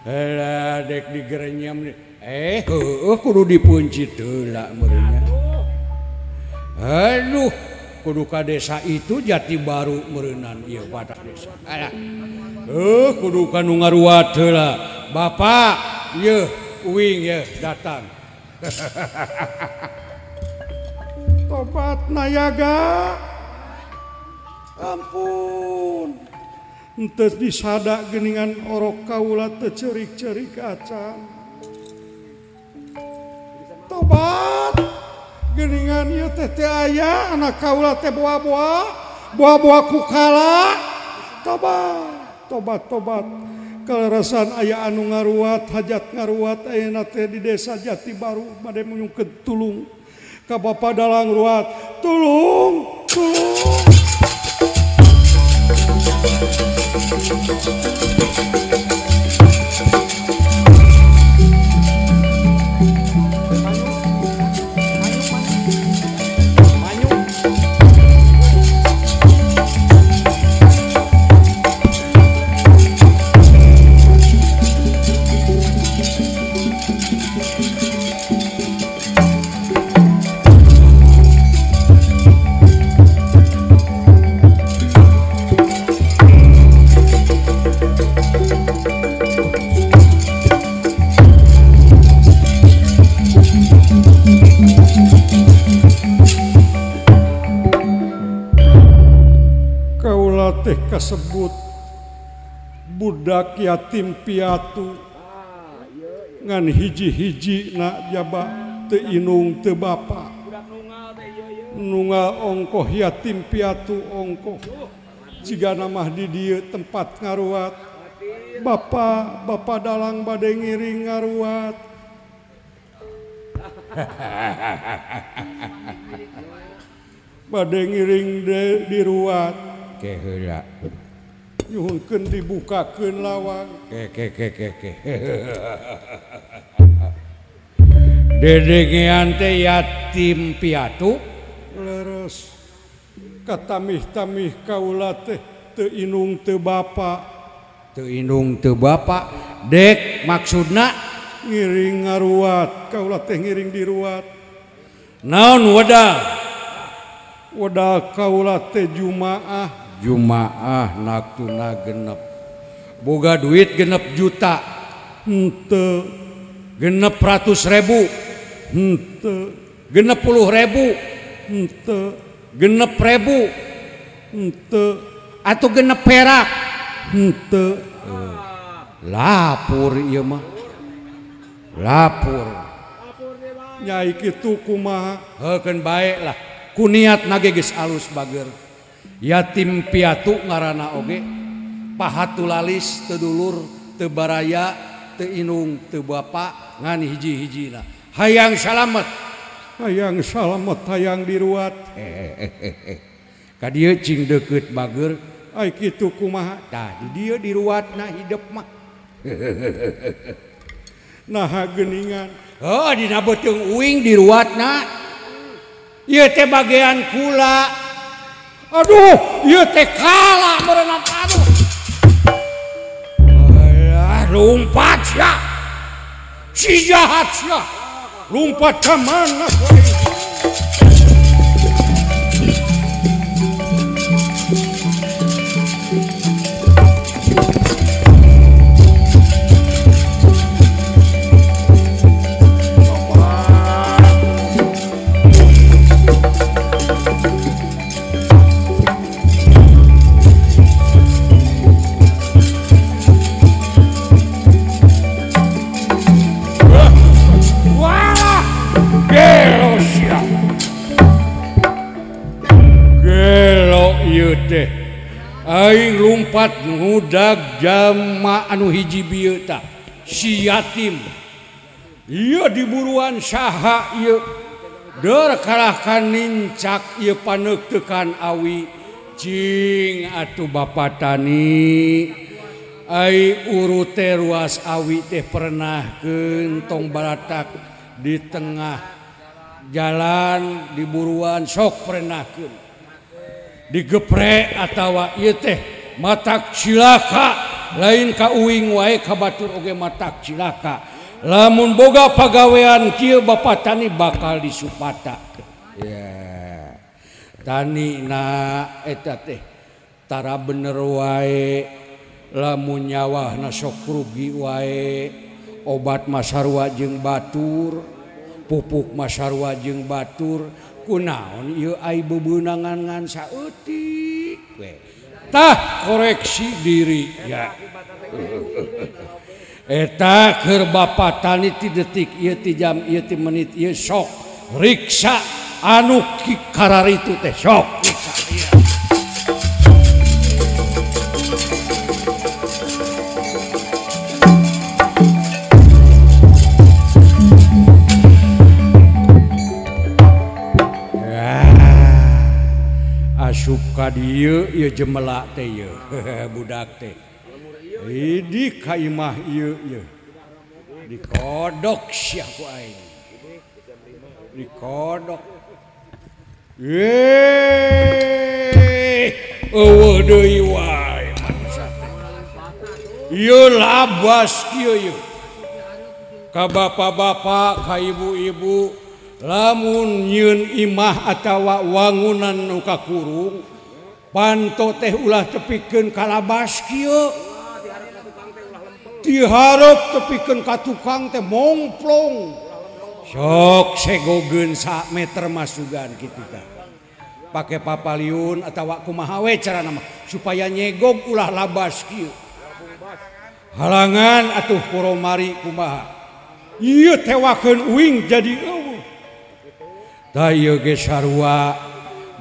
Heula dek digerenyam heueuh kudu dipeuncit heula meureunnya. Aduh kudu ka desa itu Jati Baru meureunan ieu batas desa. Alah. Kudu ka nu ngaruat heula. Bapak yeuh uing yeuh datang. Tobat nayaga. Ampun. Henteu disada geuningan orok kaula teu ceurik-ceurik acan. Tobat geuningan ieu teh teu aya anak kaula teh boa-boa, boa-boa ku kala. Tobat, tobat, tobat. Kalerasan aya anu ngaruat, hajat ngaruat ayeuna teh di desa Jati Baru bade nyungkeun tulung ka Bapa Dalang Ruat. Tulung, tulung. Teh kasebut budak yatim piatu ngan hiji-hiji na jaba teu inung teu bapa nunggal ongkoh yatim piatu ongkoh jigana mah di dieu tempat ngaruat bapa bapa dalang bade ngiring ngaruat. Bade ngiring diruat ke heula nyuhunkeun dibukakeun lawang ke ke ke ke ke dedengean teh yatim piatu leres katamih-tamih kaula teh teu inung teu bapa teu inung teu bapa dek maksudna ngiring ngaruat kaula teh ngiring diruat naon wedal wedal kaula teh jumaah jumaah naktuna genep boga duit genep juta henteu genep ratus ribu henteu genep puluh ribu henteu genep ribu henteu atau genep perak henteu. Lapor ieu mah lapor nyai kitu kumaha heukeun bae lah ku niat nage geus alus bager yatim piatu ngaranna oge pahatulalis teu dulur teu baraya teu inung teu bapa ngan hiji-hijina hayang salamet hayang salamet hayang diruat ka dieu cing deukeut bager ai kitu kumaha tah di dieu diruatna hidep mah naha geuningan heuh dina beuteung uing diruatna ieu teh bagian kula. Aduh, ieu teh kala meureunna aduh. Alah, lompat sia. Si jahat sia. Lompat ka mana kowe? Liwat ngudag jama anu hiji bieu tah si yatim. Ieu diburuan saha ieu deur kalahkan nincak ieu paneukeukan awi cing atuh Bapak Tani ai urut teh ruas awi teh pernahkeun tong baratak di tengah jalan diburuan sok pernahkeun digeprek atawa ieu teh matak cilaka lain ka uing wae ka batur oge matak cilaka. Lamun boga pagawean kieu Bapak Tani bakal disupata. Ya. Tani na eta teh tara bener wae lamun nyawahna sok rugi wae obat masarua jeung batur pupuk masarua jeung batur kunaon ieu ai bebeunangan ngan saeutik we. Tah koreksi diri ya. Eta keur Bapak Tani ti detik ieu ti jam ieu ti menit ieu sok riksa anu kararitu teh sok riksa ieu. Asup ka dieu ieu jemela teh ieu budak teh. Idi ka imah ieu ieu. Dikodok sia ku aing. Dikodok. Yeeh, eueuh deui wae manusia teh. Ieu labas kieu ieu. Ka bapak-bapak, ka ibu-ibu lamun nyieun imah atawa wangunan nu kakurung panto teh ulah tepikeun ka labas kieu. Diharap tepikeun ka tukang teh mongplong sok segogeun sak meter masugan kitu tah pake papaliun atawa kumaha we carana mah supaya nyegog ulah labas kieu halangan atuh koromari kumaha ieu tewakeun uing jadi eueuh tah ieu ge sarua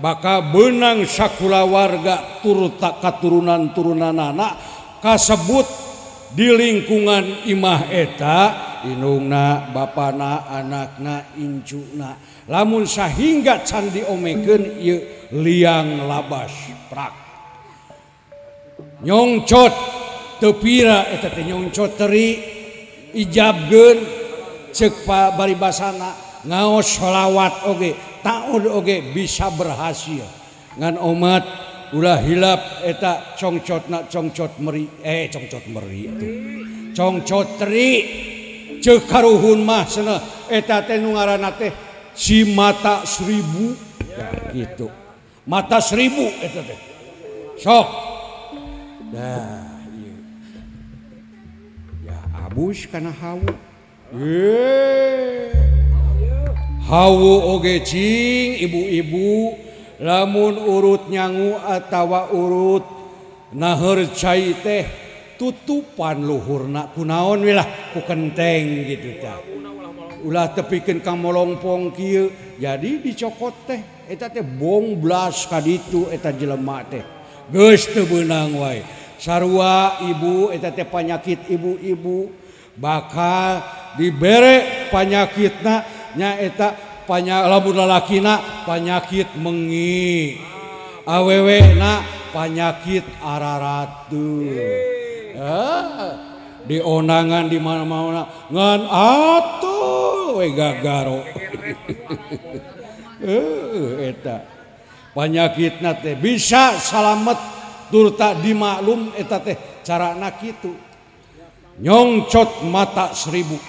bakal beunang sakulawarga turut katurunan-turunanana kasebut di lingkungan imah eta indungna bapana anakna incuna lamun sahingga can diomekeun ieu liang labas prak nyongcot teu pira eta teh nyongcot teri ijabkeun ceuk baribasana ngaos sholawat oge taud oge bisa berhasil ngan omat ulah hilap eta congcotna congcot meri congcot meri atuh congcot teri ceuk karuhun mah cenah eta teh nu ngaranna teh si mata seribu ya gitu mata seribu eta teh sok dah ieu ya abus kana hawu hawu oge cing ibu-ibu lamun urut nyangu atawa urut naheur cai teh tutupan luhurna kunaon we lah ku kenteng gitu tah ulah tepikeun ka molongpong kieu jadi dicokot teh eta teh bongblas ka ditu eta jelema teh geus teu beunang wae sarua ibu eta teh panyakit ibu-ibu bakal dibere panyakitna nya eta lamun lalakina panyakit mengi awewena panyakit araratu di onangan di mana-mana ngan atuh we gagaro eta panyakitna teh bisa salamet tur tak dimaklum eta teh carana kitu nyongcot mata seribu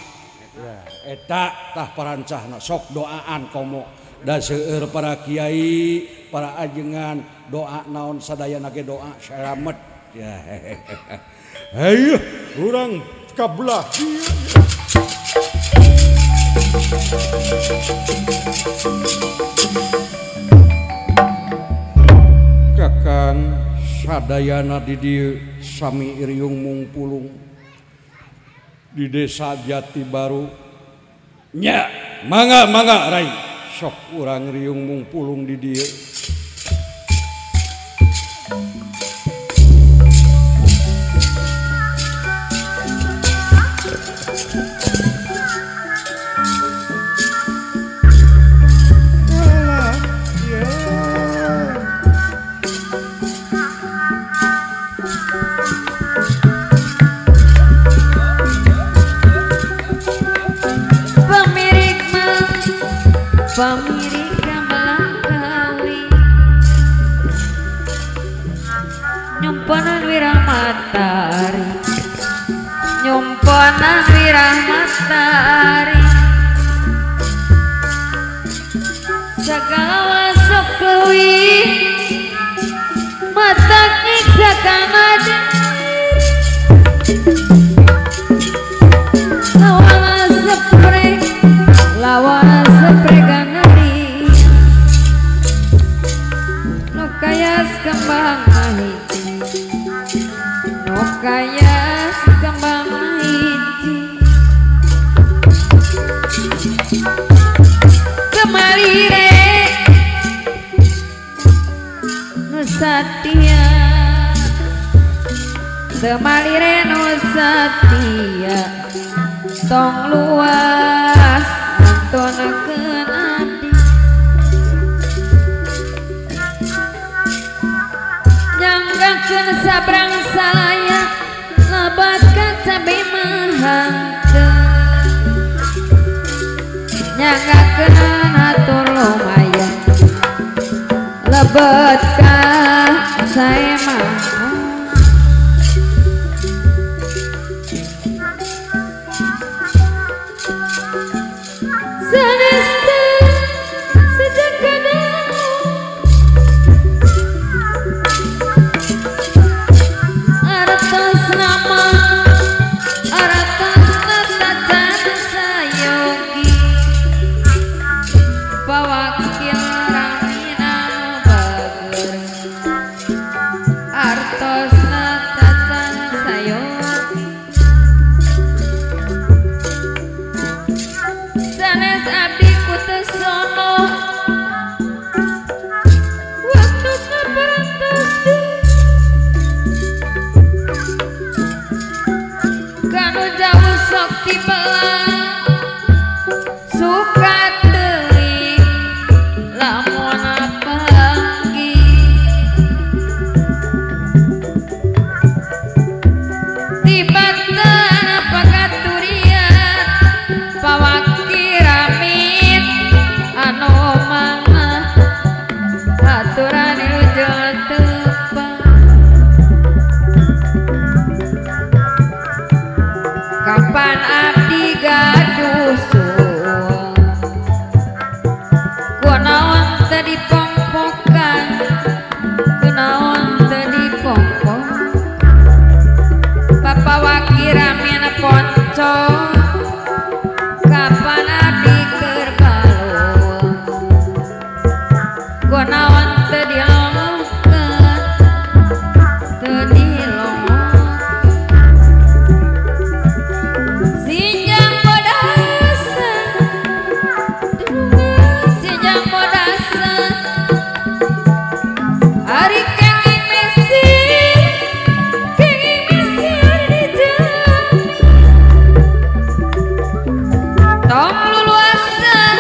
eta tah parancahna sok doaan komo da seueur para kiai para ajengan doa naon sadayana ge doa salamet ya hayu urang ka belah dieu. Kakang sadayana di dieu sami iriung mungpulung di desa Jati Baru nya mangga mangga rai sok urang riung mungpulung di dieu. Pamirik gamelan kawi nyumponan wiramatari nyumponan wiramatari segala sok leuwih mata nyiksa kana lawan sepre lawan sepre gangeri nu kayas kembang hiji nu kayas kembang hiji kemalire nu satia semalire nu satia tong luas nontonakeun abdi nyanggakeun sabrang salaya lebat ka cabe mahangkeun nyanggakeun hatur lumayan lebet ka sae mah. Sanesta sejak kadang artos nama artos natacan sayogi pawakil ramina bager artos natacan sayogi sanes abdi kutesono waktosna parantos kanu jauh sok tibelah suka teuing lamun panggih tibatan pangaturian pawakiramin anu mangah aturan wilujeng tepang kapan abdi gaduh suul kunaon teu dipongpokan kunaon teu dipongpok papawakiramin ponco kapan abdi keur balul kunaon teu dilongkeun teu dilongkeun sinjang bodasa sinjang bodasa ari kenging mesir di jami tong luluasan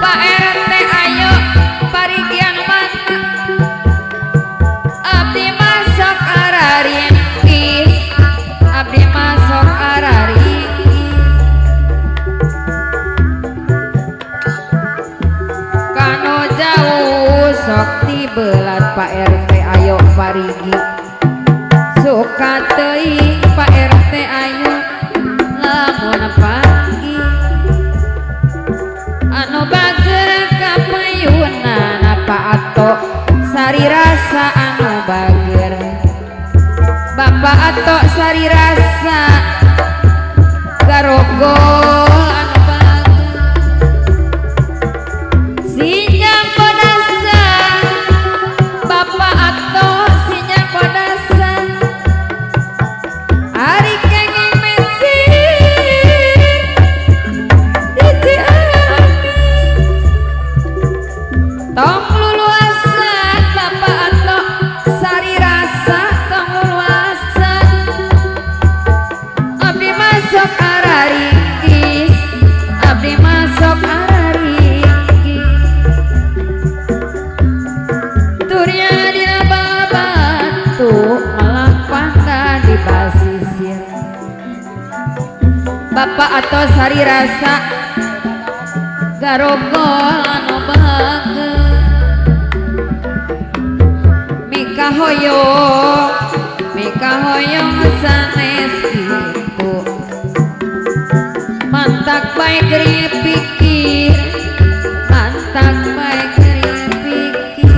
Pak RT ayo parigian mana abdi masuk araringkis abdi masuk araringkis kanu jauh sok tibelat Pak RT ayo parigi suka teuing Pak RT ayo lamun pagi anu bager kapayunan apa ato sari rasa anu bager Bapak ato sari rasa garogol anu bager sinyang kodasa Bapak ato sinyang kodasa ari kenging mesir di Ciamis tong luluasan Bapak ato sari rasa tong luluasan abdi masuk araringkis abdi masuk araringkis turya dina babatu malampahna di basisir Bapak atau sari rasa Garogol anu bager mika hoyong sanes kitu mantak bae geuri pikir mantak bae geuri pikir.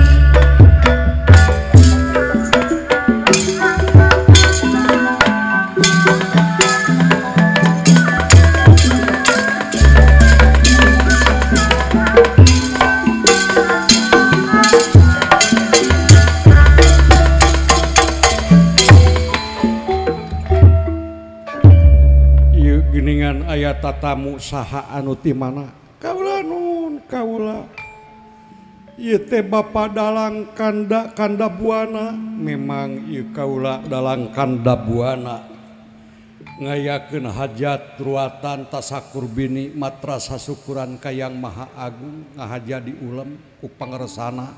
Aya tatamu saha anu ti mana kaula nun kaula ieu teh bapa dalang kanda kanda buana memang ieu kaula dalang kanda buana ngayakeun hajat ruatan tasakur bini matrasa syukuran ka Yang Maha Agung ngahaja diulem ku pangersana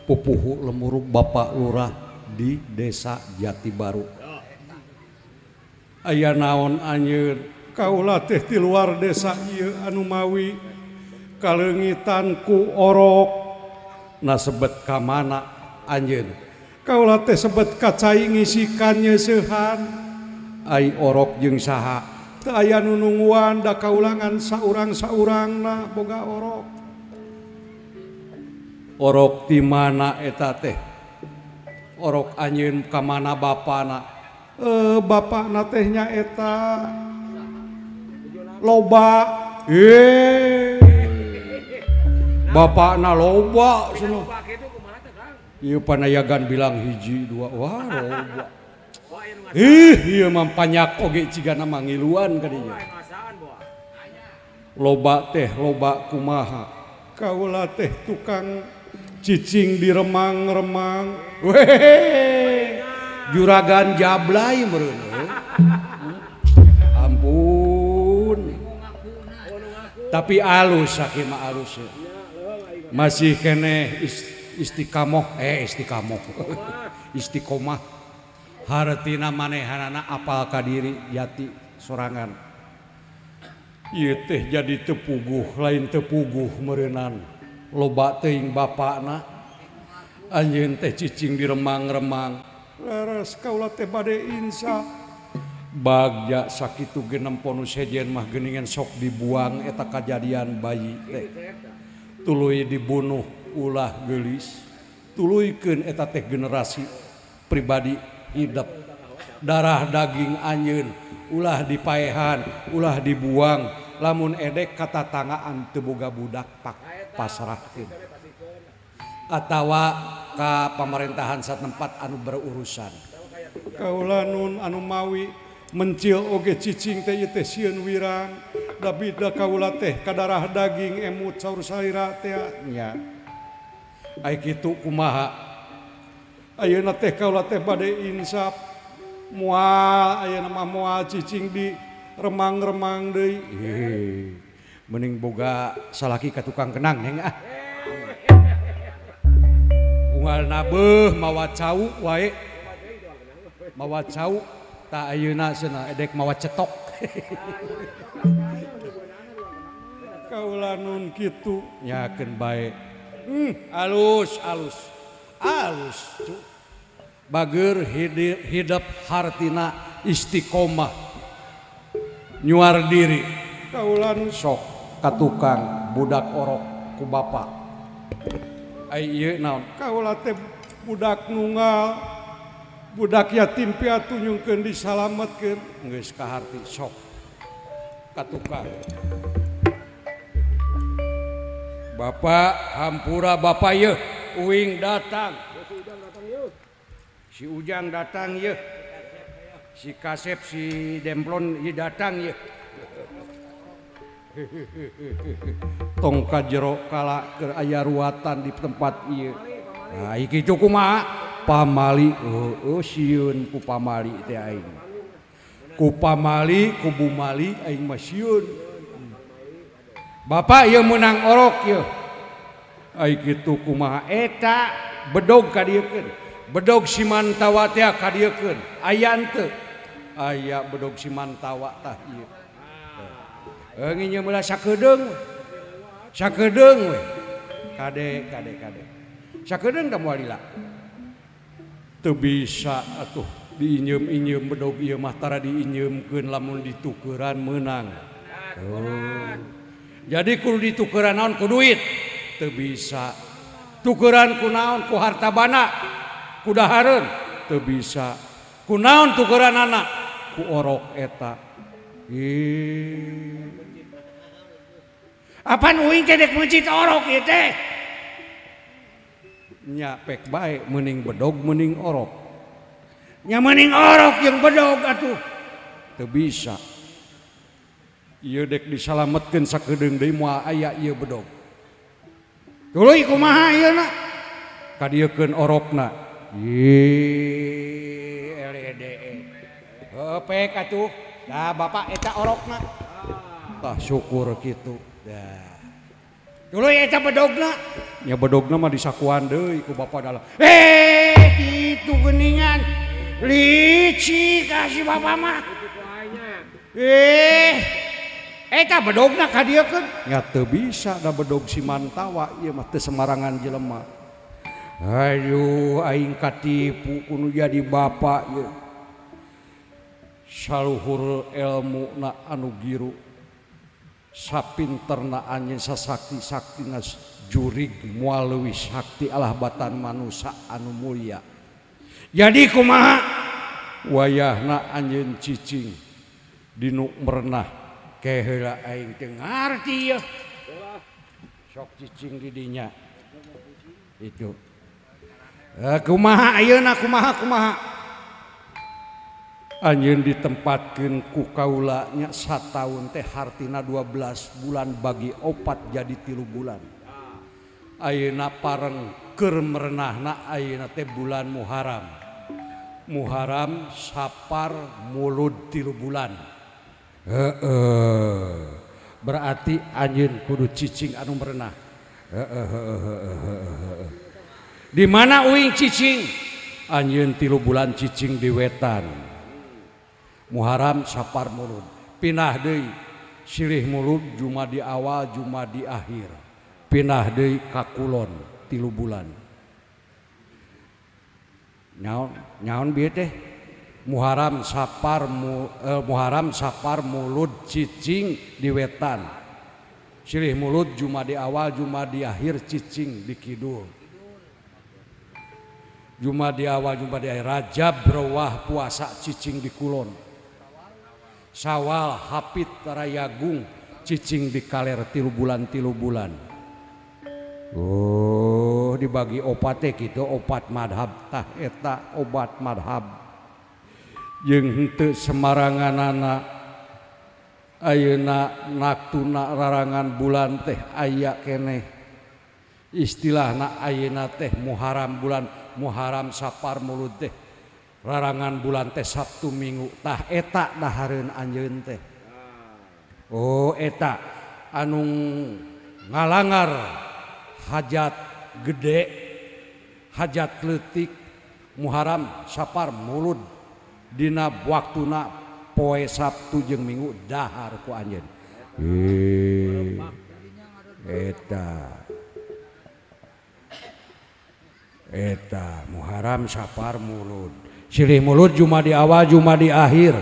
pupuhu lemuruk Bapak Lurah di Desa Jati Baru. Aya naon anjeun kaula teh ti luar desa ieu anu mawi kaleungitan ku orok na sebet ka mana anjeun kaula teh sebet ka cai ngisikan nyeuseuhan ai orok jeung saha teu aya nu nungguan da kaulangan saurang-saurangna boga orok. Orok ti mana eta teh orok anjeun ka mana bapana bapana teh nya eta loba bapakna loba cenah ieu panayagan bilang hiji dua wah loba ih ieu mah panyak oge cigana mangiluan ka dinya loba teh loba kumaha kaula teh tukang cicing di remang-remang weh juragan jablay meureun ampun. Tapi alus sakieu mah alus masih keneh istiqomah istiqomah istiqomah hartina manehanana apal ka diri jati sorangan ieu teh jadi teu puguh lain teu puguh meureunnan loba teuing bapana anjeun teh cicing di remang-remang leres kaula teh bade insaf bagja sakitu ge nempo nu sejen mah geuningan sok dibuang eta kajadian bayi teh tuluy dibunuh ulah geulis tuluykeun eta teh generasi pribadi hidup darah daging anjeun ulah dipaehan ulah dibuang lamun edek katatanggaan teu boga budak pak pasrahkeun atawa ka pamerintahan satempat anu berurusan kaula nun anu mawi mencil oge cicing teh ieu teh sieun wirang da bida kaula teh kadarah daging emut saur salira teh nya ai kitu kumaha ayeuna teh kaula teh bade insaf moal ayeuna mah moal cicing di remang-remang deui mending boga salaki ka tukang kenang neng ah unggal nabeuh mawa cau wae mawa cau tak ayeuna cenah edek mawa cetok kaula nun kitu nyakeun bae alus alus alus bager hidup hartina istiqomah nyuar diri kaula nun sok ka tukang budak orok ku bapa ai ieu naon kaula teh budak nunggal budak yatim piatu nyungkeun disalametkeun geus kaharti sok ka tukang bapak hampura bapak yeuh uing datang si Ujang datang yeuh si Kasep si Demplon ieu datang yeuh tong ka jero kala keur aya ruatan di tempat ieu nah iki kumaha pamali heueuh sieun ku pamali teh aing ku pamali ku bumali aing mah sieun bapak ieu meunang orok ieu ai kitu kumaha eta bedog ka dieukeun bedog Simantawa teh ka dieukeun aya henteu aya bedog Simantawa tah ieu nginyeum meula sakedeung Sakedeung we. Kade kade kade. Sakedeung da moal lila. Teu bisa atuh diinyeum-inyeum bedog ieu mah tara diinyeumkeun lamun ditukeran meunang. Oh. Jadi kudu ditukeran naon ku duit? Teu bisa. Tukeran ku naon ku harta bana? Ku dahareun? Teu bisa. Ku naon tukeranana? Ku orok eta. Ih. Apaan uing teh dek meuncit orok ieu teh? Nya pek bae meuning bedog meuning orok. Nya meuning orok jeung bedog atuh. Teu bisa. Ieu dek disalametkeun sakedeung deui moal aya ieu bedog. Tuluy kumaha ieu na? Kadieukeun orokna. Ih, LEDE. Heuh pek atuh. Dah bapak eta orokna. Tah syukur kitu. Dah. Tuluy eta bedogna. Nya bedogna mah disakuan deui ku bapak dalam. Eh, kitu geuningan. Licik ka si bapak mah. Eh, eta bedogna kadieukeun. Nya teu bisa da bedog si Mantawa ieu mah teu semarangan jelema. Aduh, aing katipu ku nu jadi bapak ieu. Saluhur elmuna anu giru. Sapinterna anjeun sasakti-saktina jurig moal leuwih sakti alah batan manusa anu mulia. Jadi kumaha wayahna anjeun cicing dinu merenah keheula aing teu ngarti yeuh. Sok cicing di dinya. Itu. Kumaha ayeuna kumaha kumaha. Anjeun ditempatkeun ku kaula nya sataun teh hartina 12 bulan bagi 4 jadi 3 bulan. Ayeuna pareng keur merenahna ayeuna teh bulan Muharram. Muharram Sapar Mulud 3 bulan. Heeh. Berarti anjeun kudu cicing anu merenah. Heeh. Di mana uing cicing? Anjeun 3 bulan cicing di wetan. Muharram Sapar Mulud. Pindah deui silih Mulud Jumadi awal Jumadi akhir. Pindah deui ka kulon 3 bulan. Nyaon nyaon bieu teh? Muharram Sapar Muharram Sapar Mulud cicing di wetan. Silih Mulud Jumadi awal Jumadi akhir cicing di kidul. Jumadi awal Jumadi akhir Rajab Rewah puasa cicing di kulon. Sawal Hapit Rayagung cicing di kaler 3 bulan 3 bulan. Oh dibagi opat teh kitu opat madhab tah eta obat madhab. Jeung henteu semaranganana ayeuna naktuna rarangan bulan teh aya keneh. Istilahna ayeuna teh Muharram bulan Muharram Sapar Mulud teh rarangan bulan teh Sabtu Minggu tah eta dahareun anjeun teh. Oh eta anu ngalangar hajat gede hajat leutik Muharram Sapar Mulud dina waktuna poe Sabtu jeung Minggu dahar ku anjeun. Eta eta Muharram Sapar Mulud silih Mulud Jumadi awal Jumadi akhir.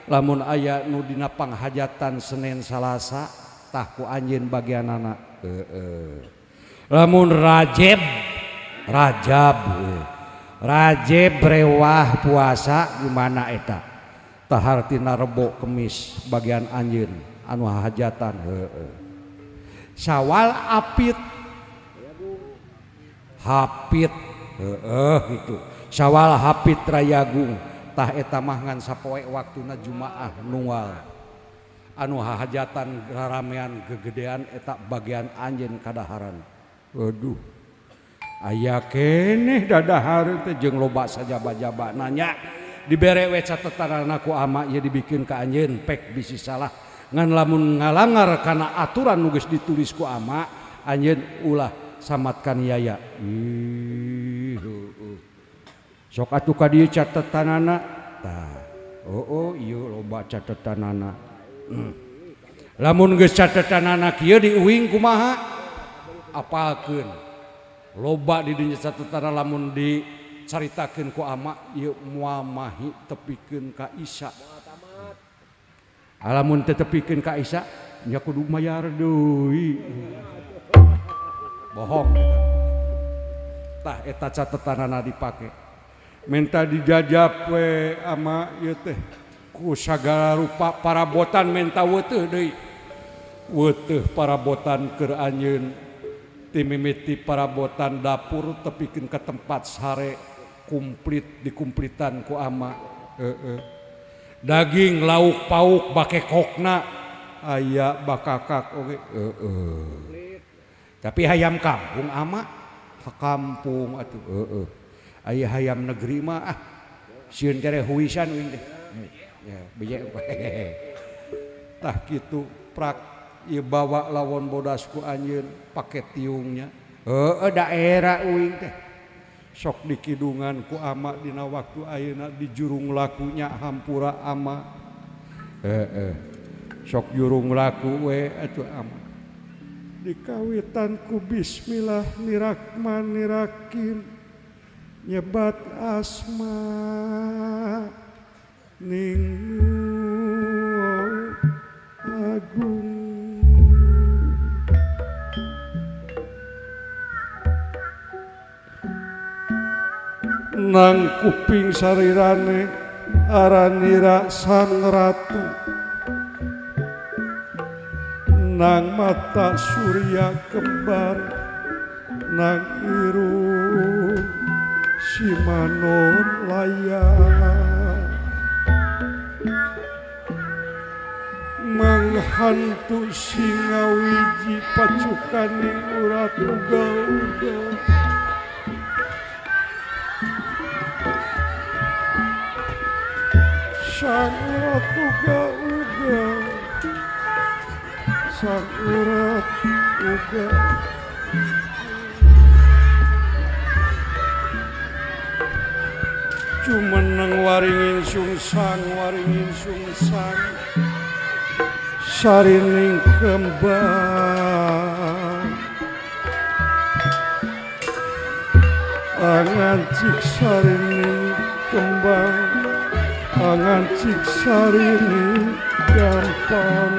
Lamun aya nu dina panghajatan Senin Salasa tah ku anjeun bagianana. Heeh. Lamun Rajab Rajab Rajab rewah puasa gimana eta tah hartina Rebo Kemis bagian anjeun anu hajatan. Heeh. Sawal Apit Hapit heeh gitu. Sawal Hapit Rayagung tah eta mah ngan sapoe waktuna Jumaah nunggal anu hajatan ramean gegedean eta bagian anjeun kadaharan. Aduh aya keneh dadahareun teh jeung loba sajaba-jaba nanya dibere we catetanana ku ama ieu dibikin ka anjeun pek bisi salah ngan lamun ngalangar kana aturan nu geus ditulis ku ama anjeun ulah samatkan yaya. Ih heueuh. Sok atuh ka dieu catetanana tah. Oh ieu loba catetanana. Lamun geus catetanana kieu di uing kumaha? Apalkeun. Loba di dinya catetan lamun dicaritakeun ku ama ieu moal mahi tepikeun ka Isa. Lamun teu tepikeun ka Isa nya kudu mayar deui. Bohong. Tah eta catetanana dipake. Menta dijajap we ama ieu teh ku sagala rupa parabotan menta weuteuh deui. Weuteuh parabotan keur anjeun timimiti parabotan dapur tepikeun ka tempat sare komplit dikumplitan ku ama. Daging lauk pauk bakekokna aya bakakak oge. Tapi hayam kampung ama kampung atuh. Aya hayam negeri mah ah sieun kere huisan uing teh. Ya beje. Tah kitu prak ieu bawa lawon bodas ku anjeun pake tiungnya. Heueuh daerah uing teh. Sok dikidungan ku ama dina waktu ayeuna di jurung lakunya hampura ama. Heeh. Sok jurung laku we atuh ama. Dikawitan ku bismillahirrahmanirrahim nyebat asma ning agung nang kuping sarirane aranira sang ratu nang mata surya kembar nang irung simanon layar manghantu singa wiji pacukaning urat ugal-ugal sang urat ugal-ugal sang urat ugal jumeneng waringin sungsang waringin sungsang sarining kembang angan cik sarining kembang angan cik sarining gampang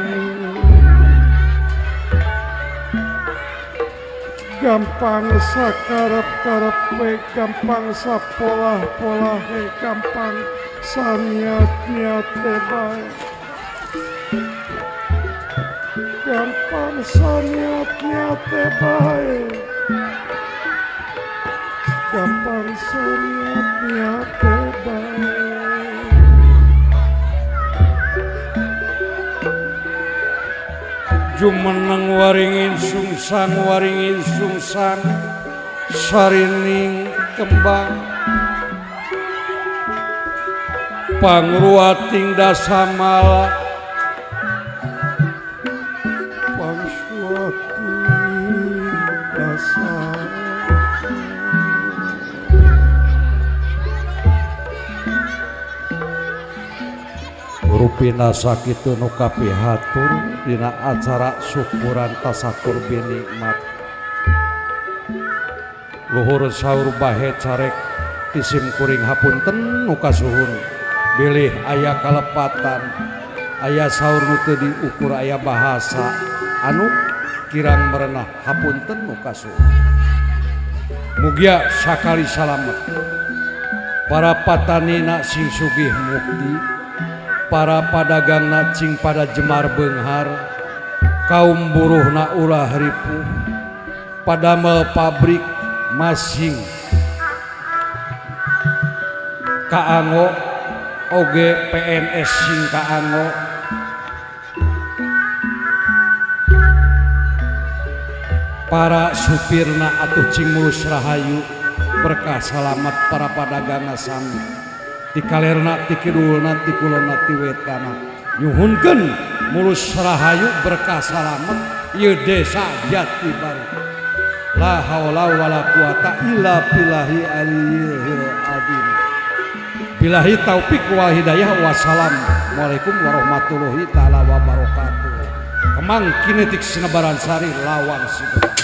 gampang sakarep-karepe gampang sapolah-polahe gampang saniat-niate bae gampang saniat-niate bae gampang saniat-niate bae jumeneng waringin sungsang sarining kembang pangruating dasamala pangsuating dasamala rupina sakitu nu kapihatur dina acara syukuran tasakur binikmat luhur saur bahe carek tisim kuring hapunten nu kasuhun bilih aya kalepatan aya saur nu teu diukur aya bahasa anu kirang merenah hapunten nu kasuhun mugia sakali salamet para patanina sing sugih mukti para padagangna cing pada jemar beunghar kaum buruhna ulah ripuh padamel pabrik masing kaango oge PNS sing kaango para supirna atuh cing mulus rahayu berkah salamat para padagangna sami ti kalerna ti kidulna ti kulonna ti wetana nyuhunkeun mulus rahayu berkah salamet ieu desa Jati Baru la haula wala quwata illa billahi aliyil azim billahi taufik wal hidayah. Wassalamualaikum warahmatullahi taala wabarakatuh. Kemang kinetik Sinebaran Sari Lawang Sido.